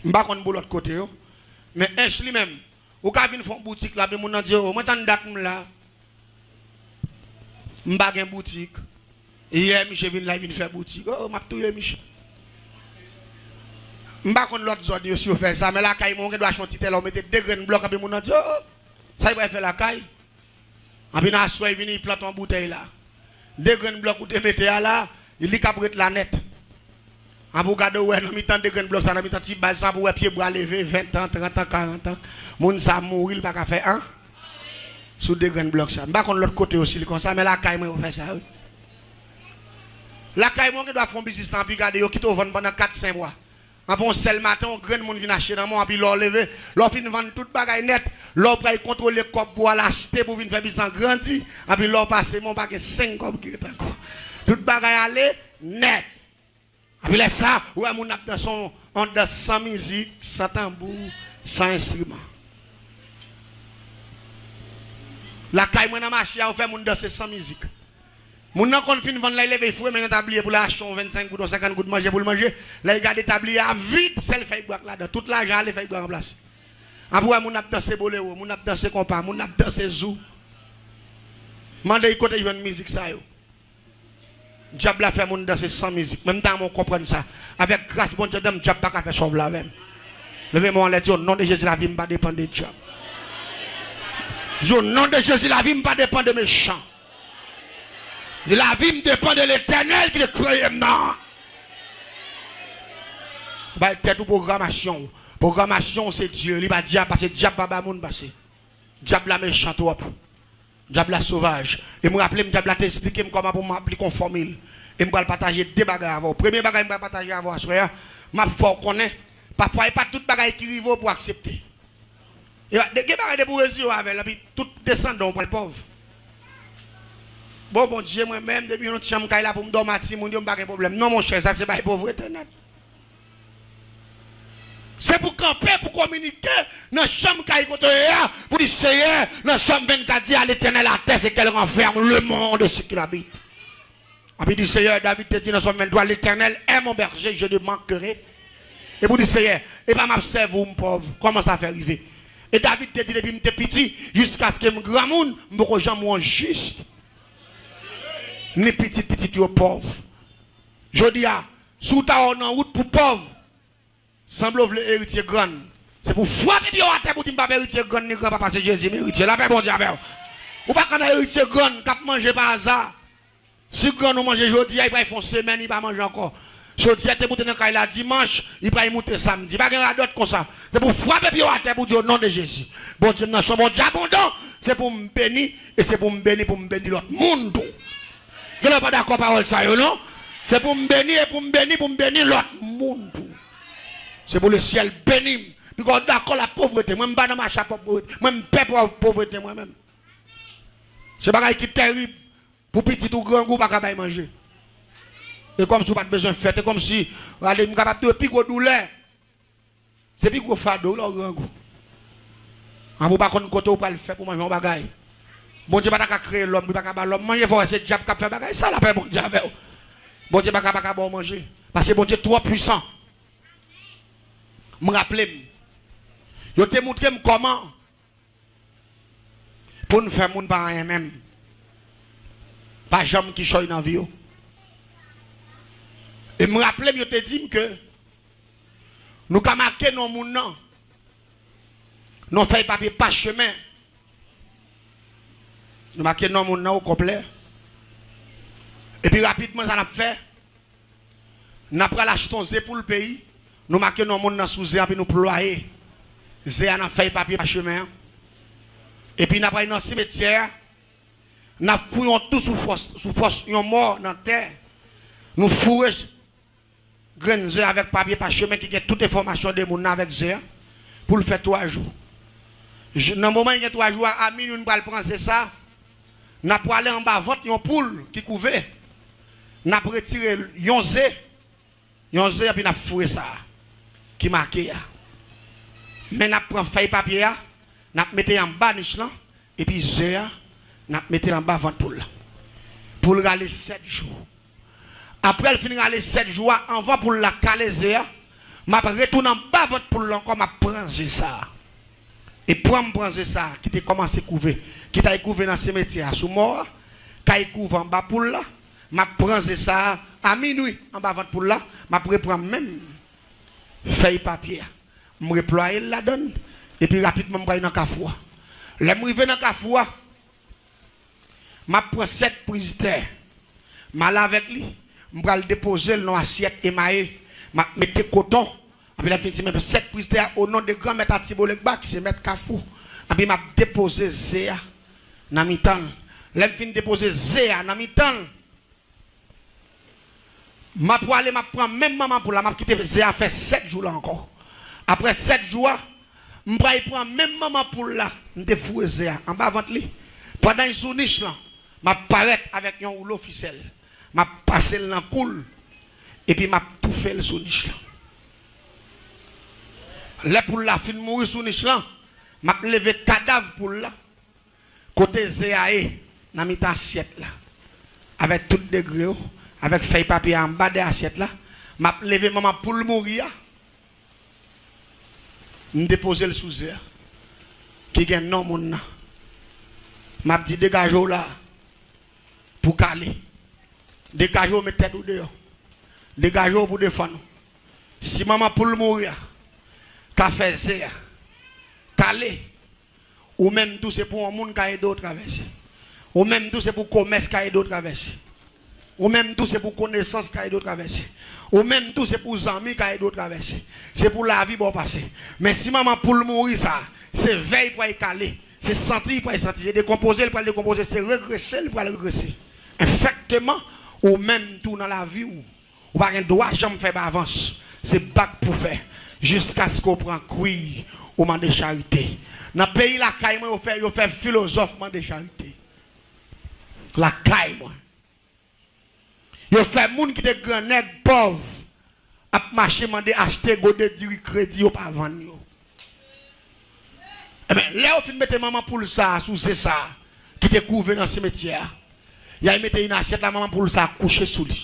M pa konn pou lòt kote yo. Men Ench li menm, ou ka vin fè yon boutik la, men moun nan di, "O, mwen tann dat m la. M pa gen boutik." Yè, misye vin la, li vin fè boutik. O, m ap touye misye. M pa konn lòt zòn yo si yo fè sa, men lakay mwen, ou gen dwa achte yon ti tè la, ou mete de grenn blòk, anpi moun nan di, "O, sa li pral fè lakay?" Anpi nan aswè, li vini, li plante yon boutèy la. De grenn blòk ou te mete a la, li k ap ret la nèt. Anpi w gade, ou wè nan mitan de grenn blòk sa, nan mitan ti baz sa, anpi w wè pyebwa leve, ven tan, trant an, karant an. Moun sa mouri, li pa ka fè an. Sou de grenn blòk sa. M pa konn lòt kote yo si li konsa, men lakay mwen yo fè sa, wi. Lakay mwen, ou gen dwa fè yon biznis la, anpi gade, yo kite w vann pandan kat, senk mwa. Anpi yon sèl maten, yon grenn moun vin achte nan men w, anpi lè w leve, lè w fin vann tout bagay nèt, lè w pral kontwole kòb pou w al achte, pou w vin fè biznis lan grandi, anpi lè w pase men w, pa gen senk kòb ki ret ankò. Tout bagay ale nèt. Anpi lè sa, ou wè moun ap danse yon, yon dans san mizik, san tanbou, san enstriman. Lakay mwen nan mache a, ou fè moun danse san mizik. Moun nan konn fin vann la, li leve, li foure men nan tabliye pou l achte yon vennsenk goud, yon senkant goud manje pou l manje. Lè l gade tabliye a vid, sèl fèy bwa k ladan. Tout lajan ale, fèy bwa ranplase. Anpi w wè moun ap danse bolero, moun ap danse konpa, moun ap danse zou. Mande l kote l jwenn mizik sa yo. Dyab la fè moun danse san mizik. Mwen m ta renmen w konprann sa. Avèk gras Bondye adan m, dyab pa ka fè sa w vle avè m. Leve men w anlè, di, "O non de Jezi, lavi m pa depann de dyab." Di, "O non de Jezi, lavi m pa depann de mechan." Di, "Lavi m depann de Letènèl ki te kreye m nan." Bay tèt ou pwogramasyon w. Pwogramasyon w se Dye, li pa dyab, paske dyab pa ba moun pase. Dyab la mechan twòp. Dyab la sovaj. E m raple m, dyab la te esplike m kòman pou m aplike yon fòmil. E m pral pataje de bagay avè w. Premye bagay m pral pataje avè w aswè a, m ap fè w konnen, pafwa e pa tout bagay ki rive w pou w aksepte. E pa, de, gen bagay depi w reziye w avè l, epi tout desandan w pral pòv. Bon, Bondye, mwen menm, depi yon lòt chanm kay la pou m dòmi a timoun yo, m pa gen pwoblèm. Non, monchè, sa se bay povrete nèt. Se pou kanpe, pou kominike nan chanm kay kote w ye a, pou di, Seyè, nan Sòm vennkat, di, à l'Éternel la terre, ce qu'elle renferme, le monde et ce qu'il habite. Anpi di, Seyè, David te di nan Sòm venntwa, L'Éternel est mon berger, je ne manquerai. E pou di, Seyè, e pa m ap sèvi w, m pòv. Kòman sa fè rive? E David te di, depi m te piti, jiskaske m granmoun, m poko janm wè yon jis, ni pitit pitit yo pòv. Jodi a, si w ta wè w nan wout pou pòv, sanble w vle eritye grann. Se pou w frape pye w atè pou w di, "M p ap eritye grann ni granpapa, se Jezi m eritye." Lapè Bondye avè w. Ou pa ka nan eritye grann k ap manje pa aza. Si grann ou manje jodi a, li pral fè yon semèn, li pa manje ankò. Jodi a, te moute nan kay la dimanch, li pral moute samdi. Pa gen radòt konsa. Se pou w frape pye w atè pou w di, "O non de Jezi, Bondye m nan se yon Bondye abondan." Se pou m beni, e se pou m beni, pou m beni lòt moun tou. Gen lè w pa dakò pawòl sa yo, non? Se pou m beni, e pou m beni, pou m beni lòt moun tou. Se pou le syèl beni m. Bikòz w dakò la povrete. Mwen, m pa nan mache a povrete. Mwen, m pè pov-, povrete mwen menm. Se bagay ki terib. Pou pitit ou grangou, ou pa ka bay manje. E kòmsi w pa t bezwen fèt. E kòmsi, gade, m kapab di w pi gwo doulè. Se pi gwo fado lè w grangou. An, ou pa konn kote w pral fè pou manje yon bagay. Bondye pa ta ka kreye lòm, li pa ka ba lòm manje, fò w wè se dyab k ap fè bagay sa, lapè Bondye avè w. Bondye pa ka, pa ka ba w manje. Paske Bondye twò pwisan. M raple m. Yo te montre m kòman pou n fè moun pa anyen menm. Pa janm kichòy nan vi w. E m raple m, yo te di m ke nou ka make non moun nan. Non fèy papye pachemen. Nou make non moun nan okonplè. Epi rapidman, sa n ap fè, n ap pral achte yon ze poul peyi. Nou make non moun nan sou ze an, epi nou plwaye ze a nan fèy papye pachemen an. Epi n ap pral nan simetyè a. N ap fouye yon twou sou fòs, sou fòs yon mò nan tè. Nou foure grenn ze avèk papye pachemen ki gen tout enfòmasyon de moun nan avèk ze a pou l fè twa jou. Jou, nan moman l gen twa jou a, a minwi, n pral pran ze sa, n ap prale anba vant yon poul ki kouve. N ap retire yon ze, yon ze, epi n ap foure sa ki make a. Men n ap pran fèy papye a, n ap mete anba nich lan, epi ze a, n ap mete l anba vant poul la. Pou l rale sèt jou. Apre l fin rale sèt jou a, anvan poul la kale ze a, m ap retounen anba vant poul la ankò, m ap pran ze sa a. E pran m pran ze sa a, ki te kòmanse kouve, ki t al kouve nan simetyè a sou mò a, k al kouve anba poul la, m ap pran ze sa a, a minwi, anba vant poul la, m ap repran menm fèy papye a. M replwaye l ladan l, epi rapidman m pral nan kafou a. Lè m rive nan kafou a, m ap pran sèt priz tè. M ale avèk li, m pral depoze l nan asyèt emaye. M ap mete koton. Epi lè m fin simen sèt priz tè a, o non de gran mèt Atibo Legba, ki se mèt kafou. Epi m ap depoze ze a nan mitan l. Lè m fin depoze ze a nan mitan l, m ap prale, m ap pran menm manman poul la, m ap kite ze a fè sèt jou la ankò. Apre sèt jou a, m pral pran menm manman poul la, m te foure ze a anba vant li. Pandan l sou nich lan, m ap parèt avèk yon woulo fisèl. M ap pase l nan kou l, epi m ap toufe l sou nich lan. Lè poul la fin mouri sou nich lan, m ap leve kadav poul la, kote ze a ye, nan mitan asyèt la, avèk tout degre yo, avèk fèy papye a anba dèyè asyèt la, m ap leve manman poul mouri a, m depoze l sou ze a, ki gen non moun nan. M ap di, degaje w la pou kale. Degaje w, met tèt ou deyò. Degaje w pou defann ou. Si manman poul mouri a ka fè ze a kale, ou menm tou se pou yon moun ka ede w travèse. Ou menm tou se pou komès ka ede w travèse. Ou menm tou se pou konesans ka ede w travèse. Ou menm tou se pou zanmi ka ede w travèse. Se pou lavi ba w pase. Men si manman poul mouri sa, se vè y pral kale. Se santi y pral santi. Se dekonpoze l pral dekonpoze. Se regrese l pral regrese. Efektivman, ou menm tou nan lavi w, ou pa gen dwa janm fè bavans. Se bat pou fè. Jiskaske w pran kwi, ou mande charite. Nan peyi lakay mwen, yo fè, yo fè filozòf mande charite. Lakay mwen. Yo fè moun ki te grannèg, pòv, ap mache mande achte gode diri kredi, yo pa vann yo. Ebyen, lè yo fin mete manman poul sa a sou ze sa a, ki te kouve nan simetyè a, y al mete li nan asyèt la, manman poul sa a kouche sou li.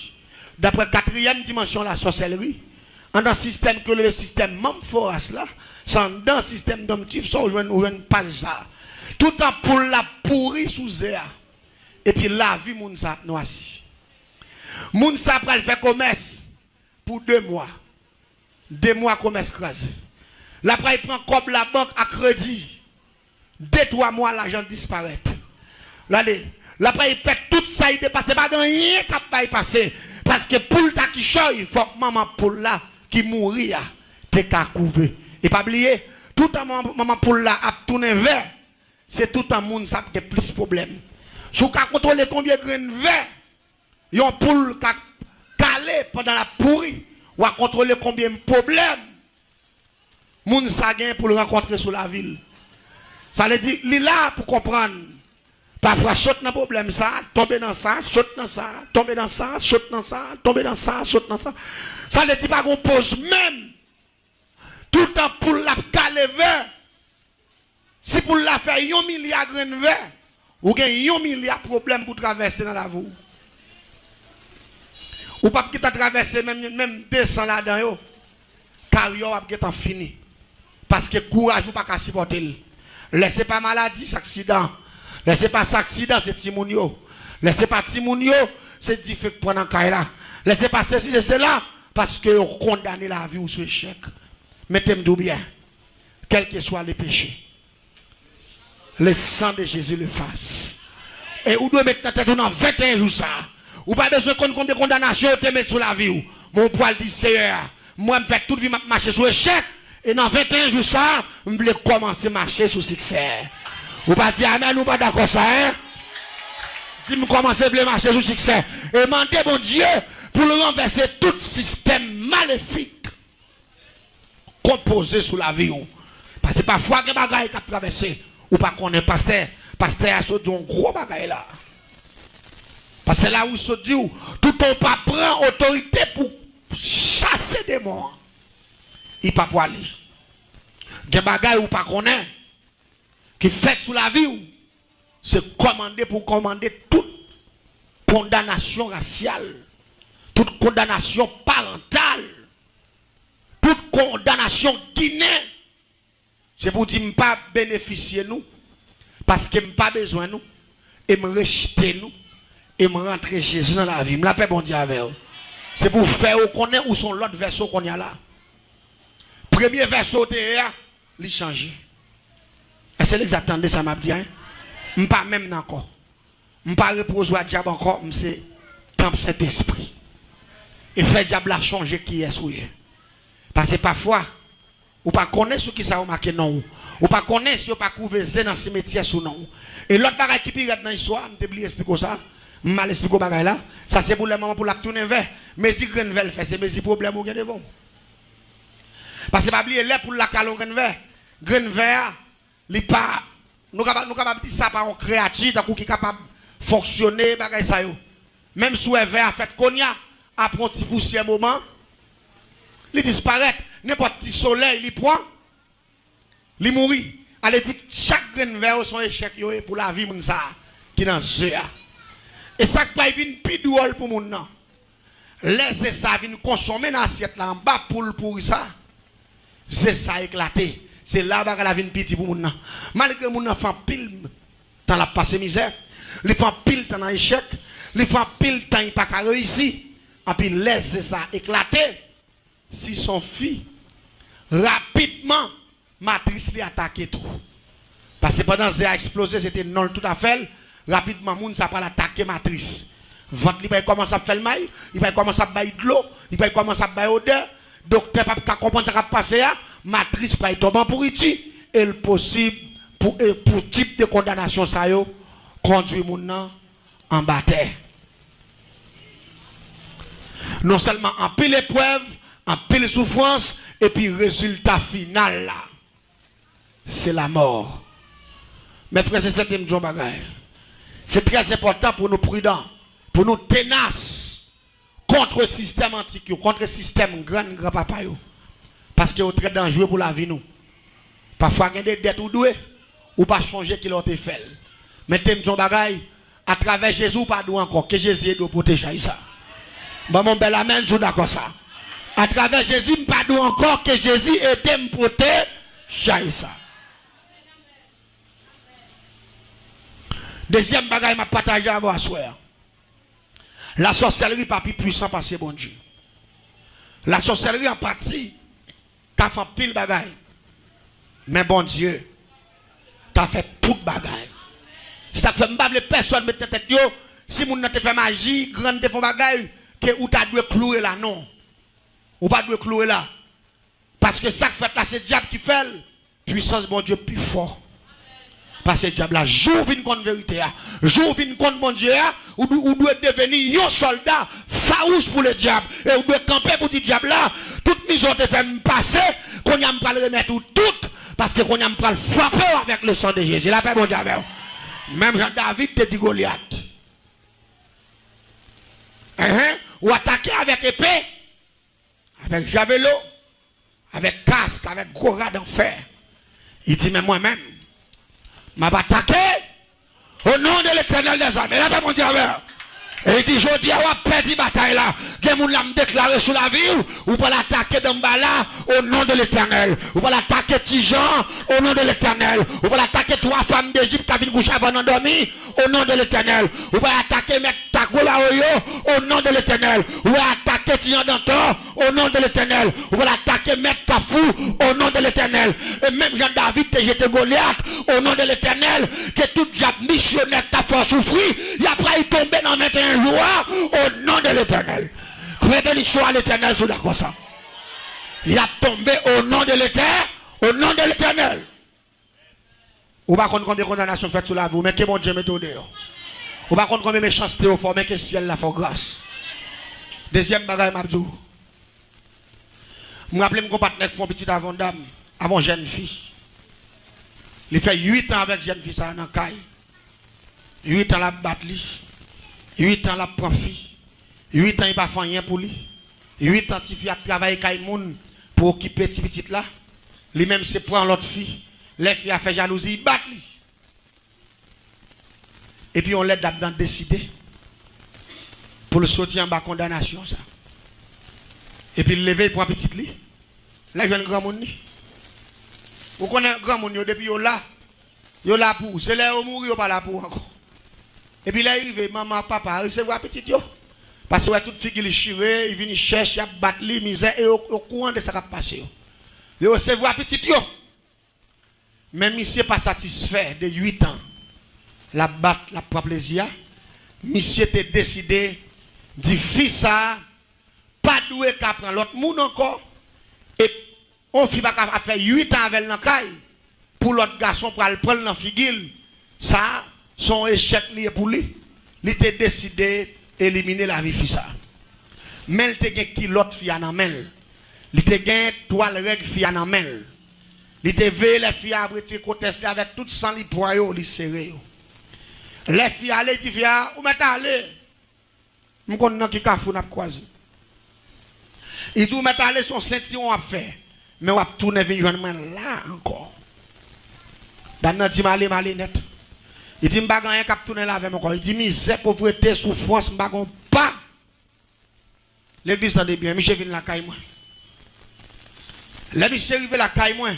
Daprè katriyèm dimansyon lasòsèlri, anndan sistèm ke le sistèm Manmforas la, se anndan sistèm Dom Tuf sa ou jwenn, ou jwenn paj sa a. Toutan poul la pouri sou ze a, epi lavi moun sa ap nwasi. Moun sa pral fè komès pou de mwa. De mwa komès kraze. L ap pral pran kòb labank a kredi. De, twa mwa lajan disparèt. Gade, l ap pral fè tout sa y depanse, pa gen anyen k ap bay pase. Paske pou l ta kichòy, fòk manman poul la ki mouri a te ka kouve. E pa bliye, toutan manman, manman poul la ap tounen vè, se toutan moun sa ap gen plis pwoblèm. Si w ka kontwole konbyen grenn vè yon poul ka kale pandan l ap pouri, w a kontwole konbyen pwoblèm moun sa gen pou l rankontre sou lavi l. Sa vle di, li la pou konprann. Pafwa sot nan pwoblèm sa, tonbe nan sa, sot nan sa, tonbe nan sa, sot nan sa, tonbe nan sa, sot nan sa. Sa vle di, pa gen poz menm. Toutan poul la ap kale vè, si poul la fè yon milya grenn vè, ou gen yon milya pwoblèm pou travèse nan lavi w. Ou p ap gentan travèse menm, menm de san ladan yo. Karyè w ap gentan fini. Paske kouraj ou pa ka sipòte l. Lè se pa maladi, se aksidan. Lè se pa sa aksidan, se timoun yo. Lè se pa timoun yo, se dife k pran nan kay la. Lè se pa sesi, se sela, paske yo kondane lavi w sou echèk. Men te m di w byen, kèlkeswa le peche, le sang de Jésus l'efface. E ou dwe met nan tèt ou nan venteyen jou sa a. Ou pa bezwen konn konbyen kondanasyon yo te met sou lavi w. Men w pral di, Seyè, mwen m fè tout vi m ap mache sou echèk. E nan venteyen jou sa a, m vle kòmanse mache sou siksè. Ou pa di amèn, ou pa dakò sa, en? Di m kòmanse vle mache sou siksè. E mande Bondye pou l ranvèse tout sistèm malefik konpoze sou lavi w. Paske pafwa gen bagay k ap travèse, ou pa konnen. Pastè, pastè a sot di yon gwo bagay la. Pastè Lawis sot di w, toutan w pa pran otorite pou chase demon an, li pa pwale. Gen bagay ou pa konnen ki fèt sou lavi w, se kòmande pou kòmande tout kondanasyon rasyal, tout kondanasyon parantal, tout kondanasyon ginen. Se pou di m pa benefisye nou, paske m pa bezwen nou, e m rejte nou, e m rantre Jezi nan lavi m. Lapè Bondye avè w. Se pou fè w konnen ou se yon lòt vèso kounye a la. Premye vèso w te ye a, li chanje. Èske legzak tande sa m ap di a, en? M pa menm nan ankò. M pa reprozwa dyab ankò, m se tanp Sentespri. E fè dyab la chonje kiyès ou ye. Paske pafwa, ou pa konnen sou kisa yo make non w. Ou pa konnen si yo pa kouve ze nan simetyè sou non w. E lòt bagay ki pi rèd nan istwa a, m te bliye esplike w sa. M mal esplike w bagay la. Sa se pou lè manman poul ap tounen vè. Mezi grenn vè l fè, se mezi pwoblèm ou gen devan w. Paske pa bliye, lè poul la kale yon grenn vè, grenn vè a, li pa, nou kapab, nou kapab di sa pa yon kreyati tankou ki kapab fonksyone, bagay sa yo. Menm si w wè vè a fèt kounye a, apre yon ti pousyè moman, li disparèt. Nenpòt ti solèy li pran, li mouri. Ale di chak grenn vè yo se yon echèk yo ye pou lavi moun sa a ki nan ze a. E sa k pral vin pi dwòl pou moun nan, lè ze sa a vin konsonmen nan asyèt la anba poul pouri sa a, ze sa a eklate. Se la bagay la vin pi di pou moun nan. Malgre moun nan fè anpil tan l ap pase mizè, li fè anpil tan nan echèk, li fè anpil tan li pa ka reyisi, anpi lè ze sa a eklate, si se yon fi, rapidman, matris li atake tou. Paske pandan ze a eksploze, se te non l tout afè l, rapidman moun sa pral atake matris. Vant li pral kòmanse ap fè l mal, li pral kòmanse ap bay dlo, li pral kòmanse ap bay odè. Doktè p ap ka konprann sa k ap pase a, matris pral tonbe an pouriti, e l posib pou, e pou tip de kondanasyon sa yo kondwi moun nan anba tè. Non sèlman anpil eprèv, anpil soufrans, epi rezilta final la, se lamò. Men frè e sè, tande m di yon bagay. Se trè enpòtan pou nou pridan, pou nou tenas kont sistèm antik yo, kont sistèm grann granpapa yo. Paske yo trè danjre pou lavi nou. Pafwa gen de dèt ou dwe, ou pa chonje kilè w te fè l. Men tande m di yon bagay, atravè Jezi ou pa dwe ankò, ke Jezi ede w pote chay sa. Ban m yon bèl amèn si w dakò sa. Atravè Jezi m pa dwe ankò, ke Jezi ede m pote chay sa. Dezyèm bagay m ap pataje avè w aswè a. Lasòsèlri pa pi pwisan pase Bondye. Lasòsèlri an pati ka fè anpil bagay. Men Bondye ka fè tout bagay. Se sa k fè m pa vle pèsòn met nan tèt yo, si moun nan te fè maji, grann te fè yon bagay, ke ou ta dwe kloure la, non. Ou pa dwe kloure la. Paske sa k fèt la, se dyab ki fè l. Pwisans Bondye pi fò pase dyab la. Jou w vin konn verite a, jou w vin konn Bondye a, ou, dwe- ou dwe deveni yon sòlda fawouch pou ledyab. E ou dwe kanpe pou di dyab la, tout mizè w te fè m pase, kounye a m pral remèt ou tout, paske kounye a m pral frape w avèk le sang de Jésus. Lapè Bondye avè w. Menm jan David te di Golyat. Enhen, ou atake avèk epe, avèk javelo, avèk kask, avèk gwo rad an fè. Li di, men mwen menm, m ap atake o non de Letènèl dèzame. Lapè Bondye avè w. E li di, jodi a w ap pèdi batay la. Gen moun la m deklare sou lavi w, ou pral atake Danbala, o non de Letènèl. Ou pral atake Tijan, o non de Letènèl. Ou pral atake twa fanm Dejip k ap vin kouche avè w nan dòmi, o non de Letènèl. Ou pral atake mèt ta gwo bawo yo, o non de Letènèl. Ou pral atake Tijan Dantan, o non de Letènèl. Ou pral atake mèt Kafou, o non de Letènèl. E menm jan David te jete Golyat, o non de Letènèl, ke tout djab misyonè k t ap fè w soufri, y ap pral tonbe nan venteyen jou a, o non de Letènèl. Kreye benediksyon a Letènèl si w dakò sa. Y ap tonbe o non de Letè-, o non de Letènèl. Ou pa konn konbyen kondanasyon k fèt sou lavi w, men ke Bondye mete w deyò. Ou pa konn konbyen mechanste yo fè w, men ke syèl la fè w gras. Dezyèm bagay m ap di w, m raple m gon patnè k fè yon pitit avè yon dam, avè yon jèn fi. Li fè uit an avèk jèn fi sa a nan kay. Uit an l ap bat li. Uit an l ap pran fi. Uit an li pa fè anyen pou li. Uit an tifi ap travay kay moun pou okipe ti pitit la. Li menm se pran lòt fi. Lè fi a fè jalouzi, li bat li. Epi yon lè dat dan deside pou l soti anba kondanasyon sa. Epi l leve, l pran pitit li. L al jwenn granmoun li. Ou konnen granmoun yo, depi yo la, yo la pou ou. Se lè yo mouri, yo pa la pou ou ankò. Epi lè l rive, manman ak papa a resevwa pitit yo. Paske wè tout figi li chire, li vin chèch, y ap bat li, mizè, e yo, yo okouran de sa k ap pase yo. Yo resevwa pitit yo. Men misye pa satisfè de uit an l ap bat, l ap pran plezi a. Misye te deside di fi sa a pa dwe ka pran lòt moun ankò. E yon fi pa ka ap fè uit an avè l nan kay pou lòt gason pral pran l nan figi l. Sa a, se yon echèk li ye pou li. Li te deside elimine lavi fi sa a. Men l te gen kilòt fi a nan men l. Li te gen twal règ fi a nan men l. Li te veye lè fi a ap retire kotès li avèk tout san li pran yo, li sere yo. Lè fi a ale, li di fi a, "Ou mèt ale. M konn nan ki kafou n ap kwaze." Li di, "Ou mèt ale, se yon sentiwon w ap fè. Men w ap tounen vin jwenn mwen la ankò." Dam nan di, "M ale, m ale nèt." Li di, "M pa gen anyen k ap tounen la avè m ankò." Li di, "Mizè, povrete, soufrans, m pa gen yon pa." Legliz, tande byen, misye vin lakay mwen. Lè misye rive lakay mwen,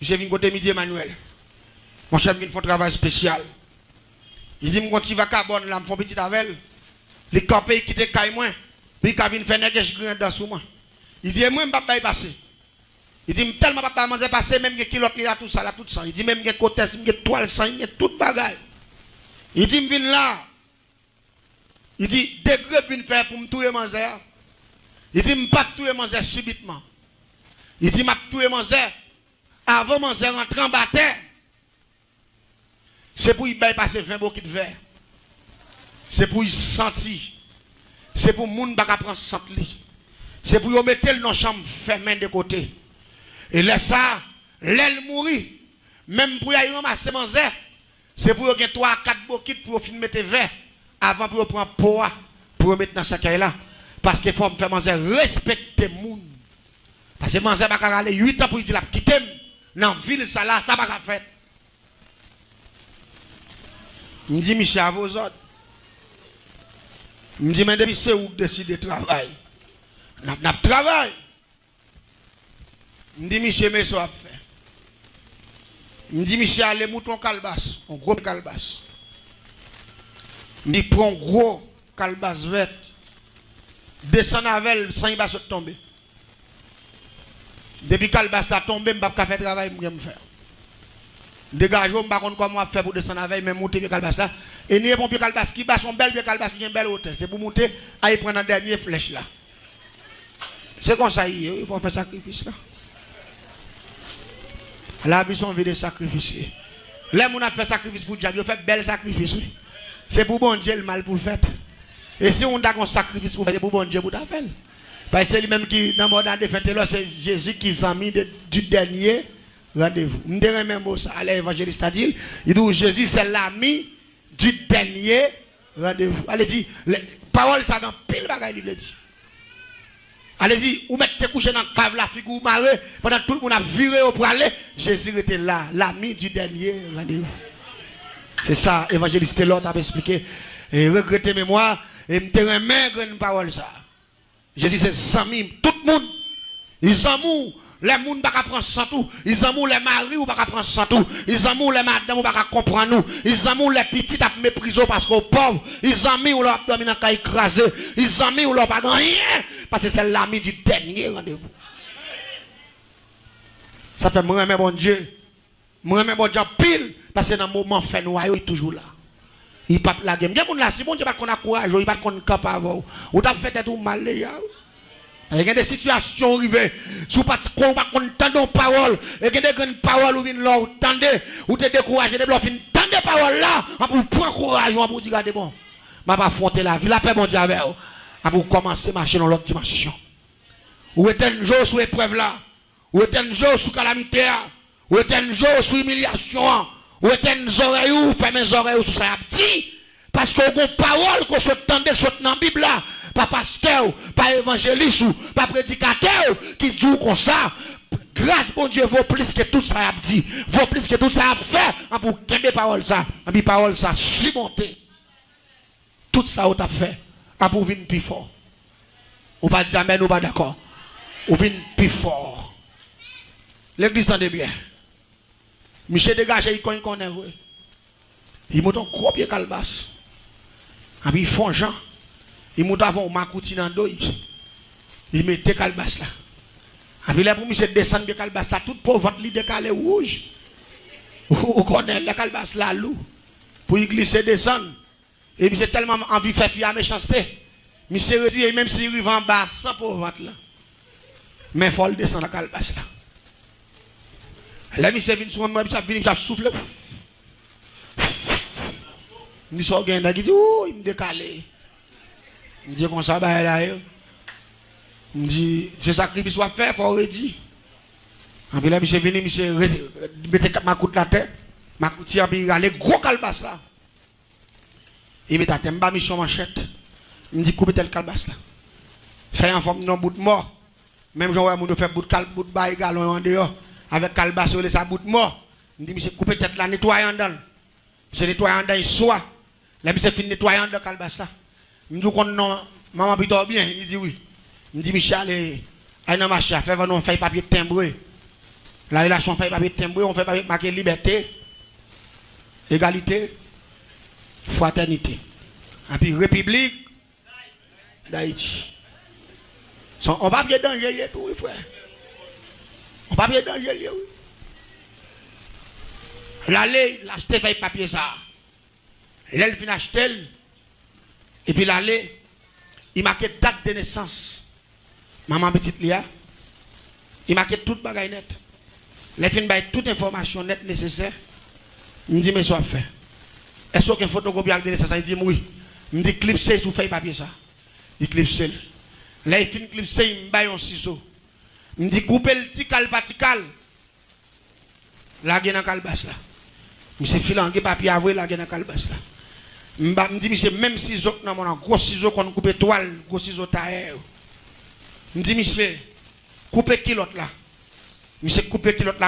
misye vin kote Midi Emmanuel. Monchè, m vin fè yon travay espesyal. Li di, "M gon ti vakabòn la, m fè yon pitit avè l. Li kanpe, li kite kay mwen, pou li ka vin fè nègès griyen dan sou mwen." Li di, "E mwen, m p ap bay pase." Li di, "M tèlman p ap bay manzè pase, menm gen kilòt li la, tou sa la, tout san." Li di, "Menm gen kotès, m gen twal san, m gen tout bagay." Li di, "M vin la." Li di, "Degre vin fè pou m touye manzè a." Li di, "M p ap touye manzè sibitman." Li di, "M ap touye manzè avan manzè rantre anba tè." Se pou li bay pase ven bokit vè. Se pou li santi. Se pou moun pa ka pran sant li. Se pou yo mete l nan chanm fèmen de kote. E lè sa, lè l mouri, menm pou y al ranmase manzè, se pou yo gen twa a kat bokit pou yo fin mete vè, avan pou yo pran po a, pou yo met nan sèkèy la. Paske fò m fè manzè respekte moun. Paske manzè pa ka rale uit an pou li di l ap kite m nan vil sa la, sa pa ka fèt. M di, "Misye, a vo zòd." M di, "Men depi se ou k deside travay, n ap, n ap travay." M di, "Misye, men sa w ap fè." M di, "Misye, ale moute yon kalbas, yon gwo kalbas." M di, "Pran yon gwo kalbas vèt, desann avè l san li pa sot tonbe." Depi kalbas la tonbe, m p ap ka fè travay m gen m fè. Degaje w, m pa konn kòman w ap fè pou desann avè l, men moute pye kalbas la. E ni pon pye kalbas ki ba, se yon bèl pye kalbas ki gen bèl wotè. Se pou moute, al pran nan dènye flèch la. Se konsa l ye, wi, fò w fè sakrifis la. Lavi se yon vi de sakrifis li ye. Lè moun ap fè sakrifis pou dyab, yo fè bèl sakrifis, wi. Se pou Bondye l mal pou l fèt. E si moun ta gen yon sakrifis pou fè, se pou Bondye pou ta fè l. Paske se li menm ki nan mòd a defen telò, se Jezi ki zanmi de, du dènye randevou. M te renmen mo sa a lè evanjelis la di l. Li di w, Jezi se lami du dènye randevou. Ale di, lè, pawòl sa gen anpil bagay li vle di. Ale di, ou mèt te kouche nan kav la, figi w mare, pandan tout moun ap vire yo prale, Jezi rete la, lami du dènye randevou. Se sa evanjelis Telor t ap esplike. E regrete memwa, e m te renmen grenn pawòl sa. Jezi se zanmi tout moun. Li zanmi w lè moun pa ka pran sant ou. Li zanmi w lè mari w pa ka pran sant ou. Li zanmi w lè madanm ou pa ka konprann ou. Li zanmi w lè pitit ap meprize w paske w pòv. Li zanmi w lè w ap dòmi nan kay kraze. Li zanmi w lè w pa gen anyen. Paske se lami di dènye randevou. Sa fè mwen renmen Bondye. Mwen renmen Bondye anpil, paske nan moman fè nwa yo, li toujou la. Li p ap lage m. Gen moun la, si Bondye pa t konn ankouraje w, li pa t konn kanpe avè w, ou t ap fè tèt ou mal deja, wi. Paske gen de sitiyasyon ou rive, si w pa t konn, ou pa t konn tande yon pawòl, e gen de grenn pawòl ou vin lè w tande, ou te dekouraje, depi lè w fin tande pawòl la, anpi w pran kouraj ou, anpi w di, "Gade bon, m ap afwonte lavi, lapè Bondye avè w." Anpi w kòmanse mache nan lòt dimansyon. Ou etèn je w sou eprèv la. Ou etèn je w sou kalamite a. Ou etèn je w sou imilyasyon an. Ou etèn zòrèy ou, fèmen zòrèy ou sou sa y ap di. Paske w gon pawòl ke w sot tande, k sot nan Bib la, pa pastè w, pa evanjelis ou, pa predikatè w, ki di w konsa, gras Bondye vo plis ke tout sa y ap di, vo plis ke tout sa y ap fè, anpi w kenbe pawòl sa, anpi pawòl sa simonte. Tout sa ou t ap fè, apre ou vin pi fò. Ou pa di amèn, ou pa dakò. Ou vin pi fò. Legliz, tande byen. Misye degaje, li konn, li konnen vre. Li moute yon gwo pye kalbas. Anpi li fè yon jan. Li moute avè yon makouti nan do l. Li mete kalbas la. Anpi lè pou misye desann pye kalbas la, tout po vant li dekale wouj. Ou, ou konnen lè kalbas la lou. Pou li glise desann. E misye tèlman anvi fè fi a mechanste. Misye retire, menm si li rive anba san po vant lan. Men fò l desann nan kalbas la. Lè misye vin sou mwen, misye ap vini, misye ap soufle. M di, "Sa w gen?" Nèg li di, "Wouy, m dekale." M di, "Konsa bagay la ye?" M di, "Se sakrifis w ap fè, fò w redi." Anpi lè misye vini, misye redi, mete makout la atè, makouti anpi rale gwo kalbas la. Li met atè, m ba misye yon manchèt. M di, "Koupe tèt kalbas la. Fè l an fòm yon bout mò. Menm jan w wè moun yo fè bout kal-, bout bay galon yo andeyò. Avèk kalbas yo rele sa bout mò." M di, "Misye koupe tèt la, netwaye anndan l." Misye netwaye anndan l, li swa. Lè misye fin netwaye anndan kalbas la, m di, "Ou konn non manman pito w byen?" Li di, "Wi." M di, "Misye ale, al nan mache a, fè vann yon fèy papye tenbre. L ale l achte yon fèy papye tenbre, yon fèy papye k make libète, egalite, fratènite. Anpi repiblik Dayiti." Se yon papye danje l ye tou, wi, frè. Yon papye danje l ye, wi. L ale, l achte fèy papye sa a. Lè l fin achte l, epi l ale, li make dat de nesans manman pitit li a, li make tout bagay nèt. Lè l fin bay tout enfòmasyon nèt nesesè, m di, "Men sa w ap fè. Èske w gen fotokopi ak de nesans la?" Li di m, "Wi." M di, "Klipse sou fèy papye sa." Li klipse l. Lè l fin klipse, m bay yon sizo. M di, "Koupe l ti kal pa ti kal. Lage nan kalbas la." Misye filange papye a vre, lage nan kalbas la. M ba, m di misye, "Menm sizo k nan men w lan, gwo sizo konn koupe twal, gwo sizo tayè yo." M di misye, "Koupe kilòt la." Misye koupe kilòt la,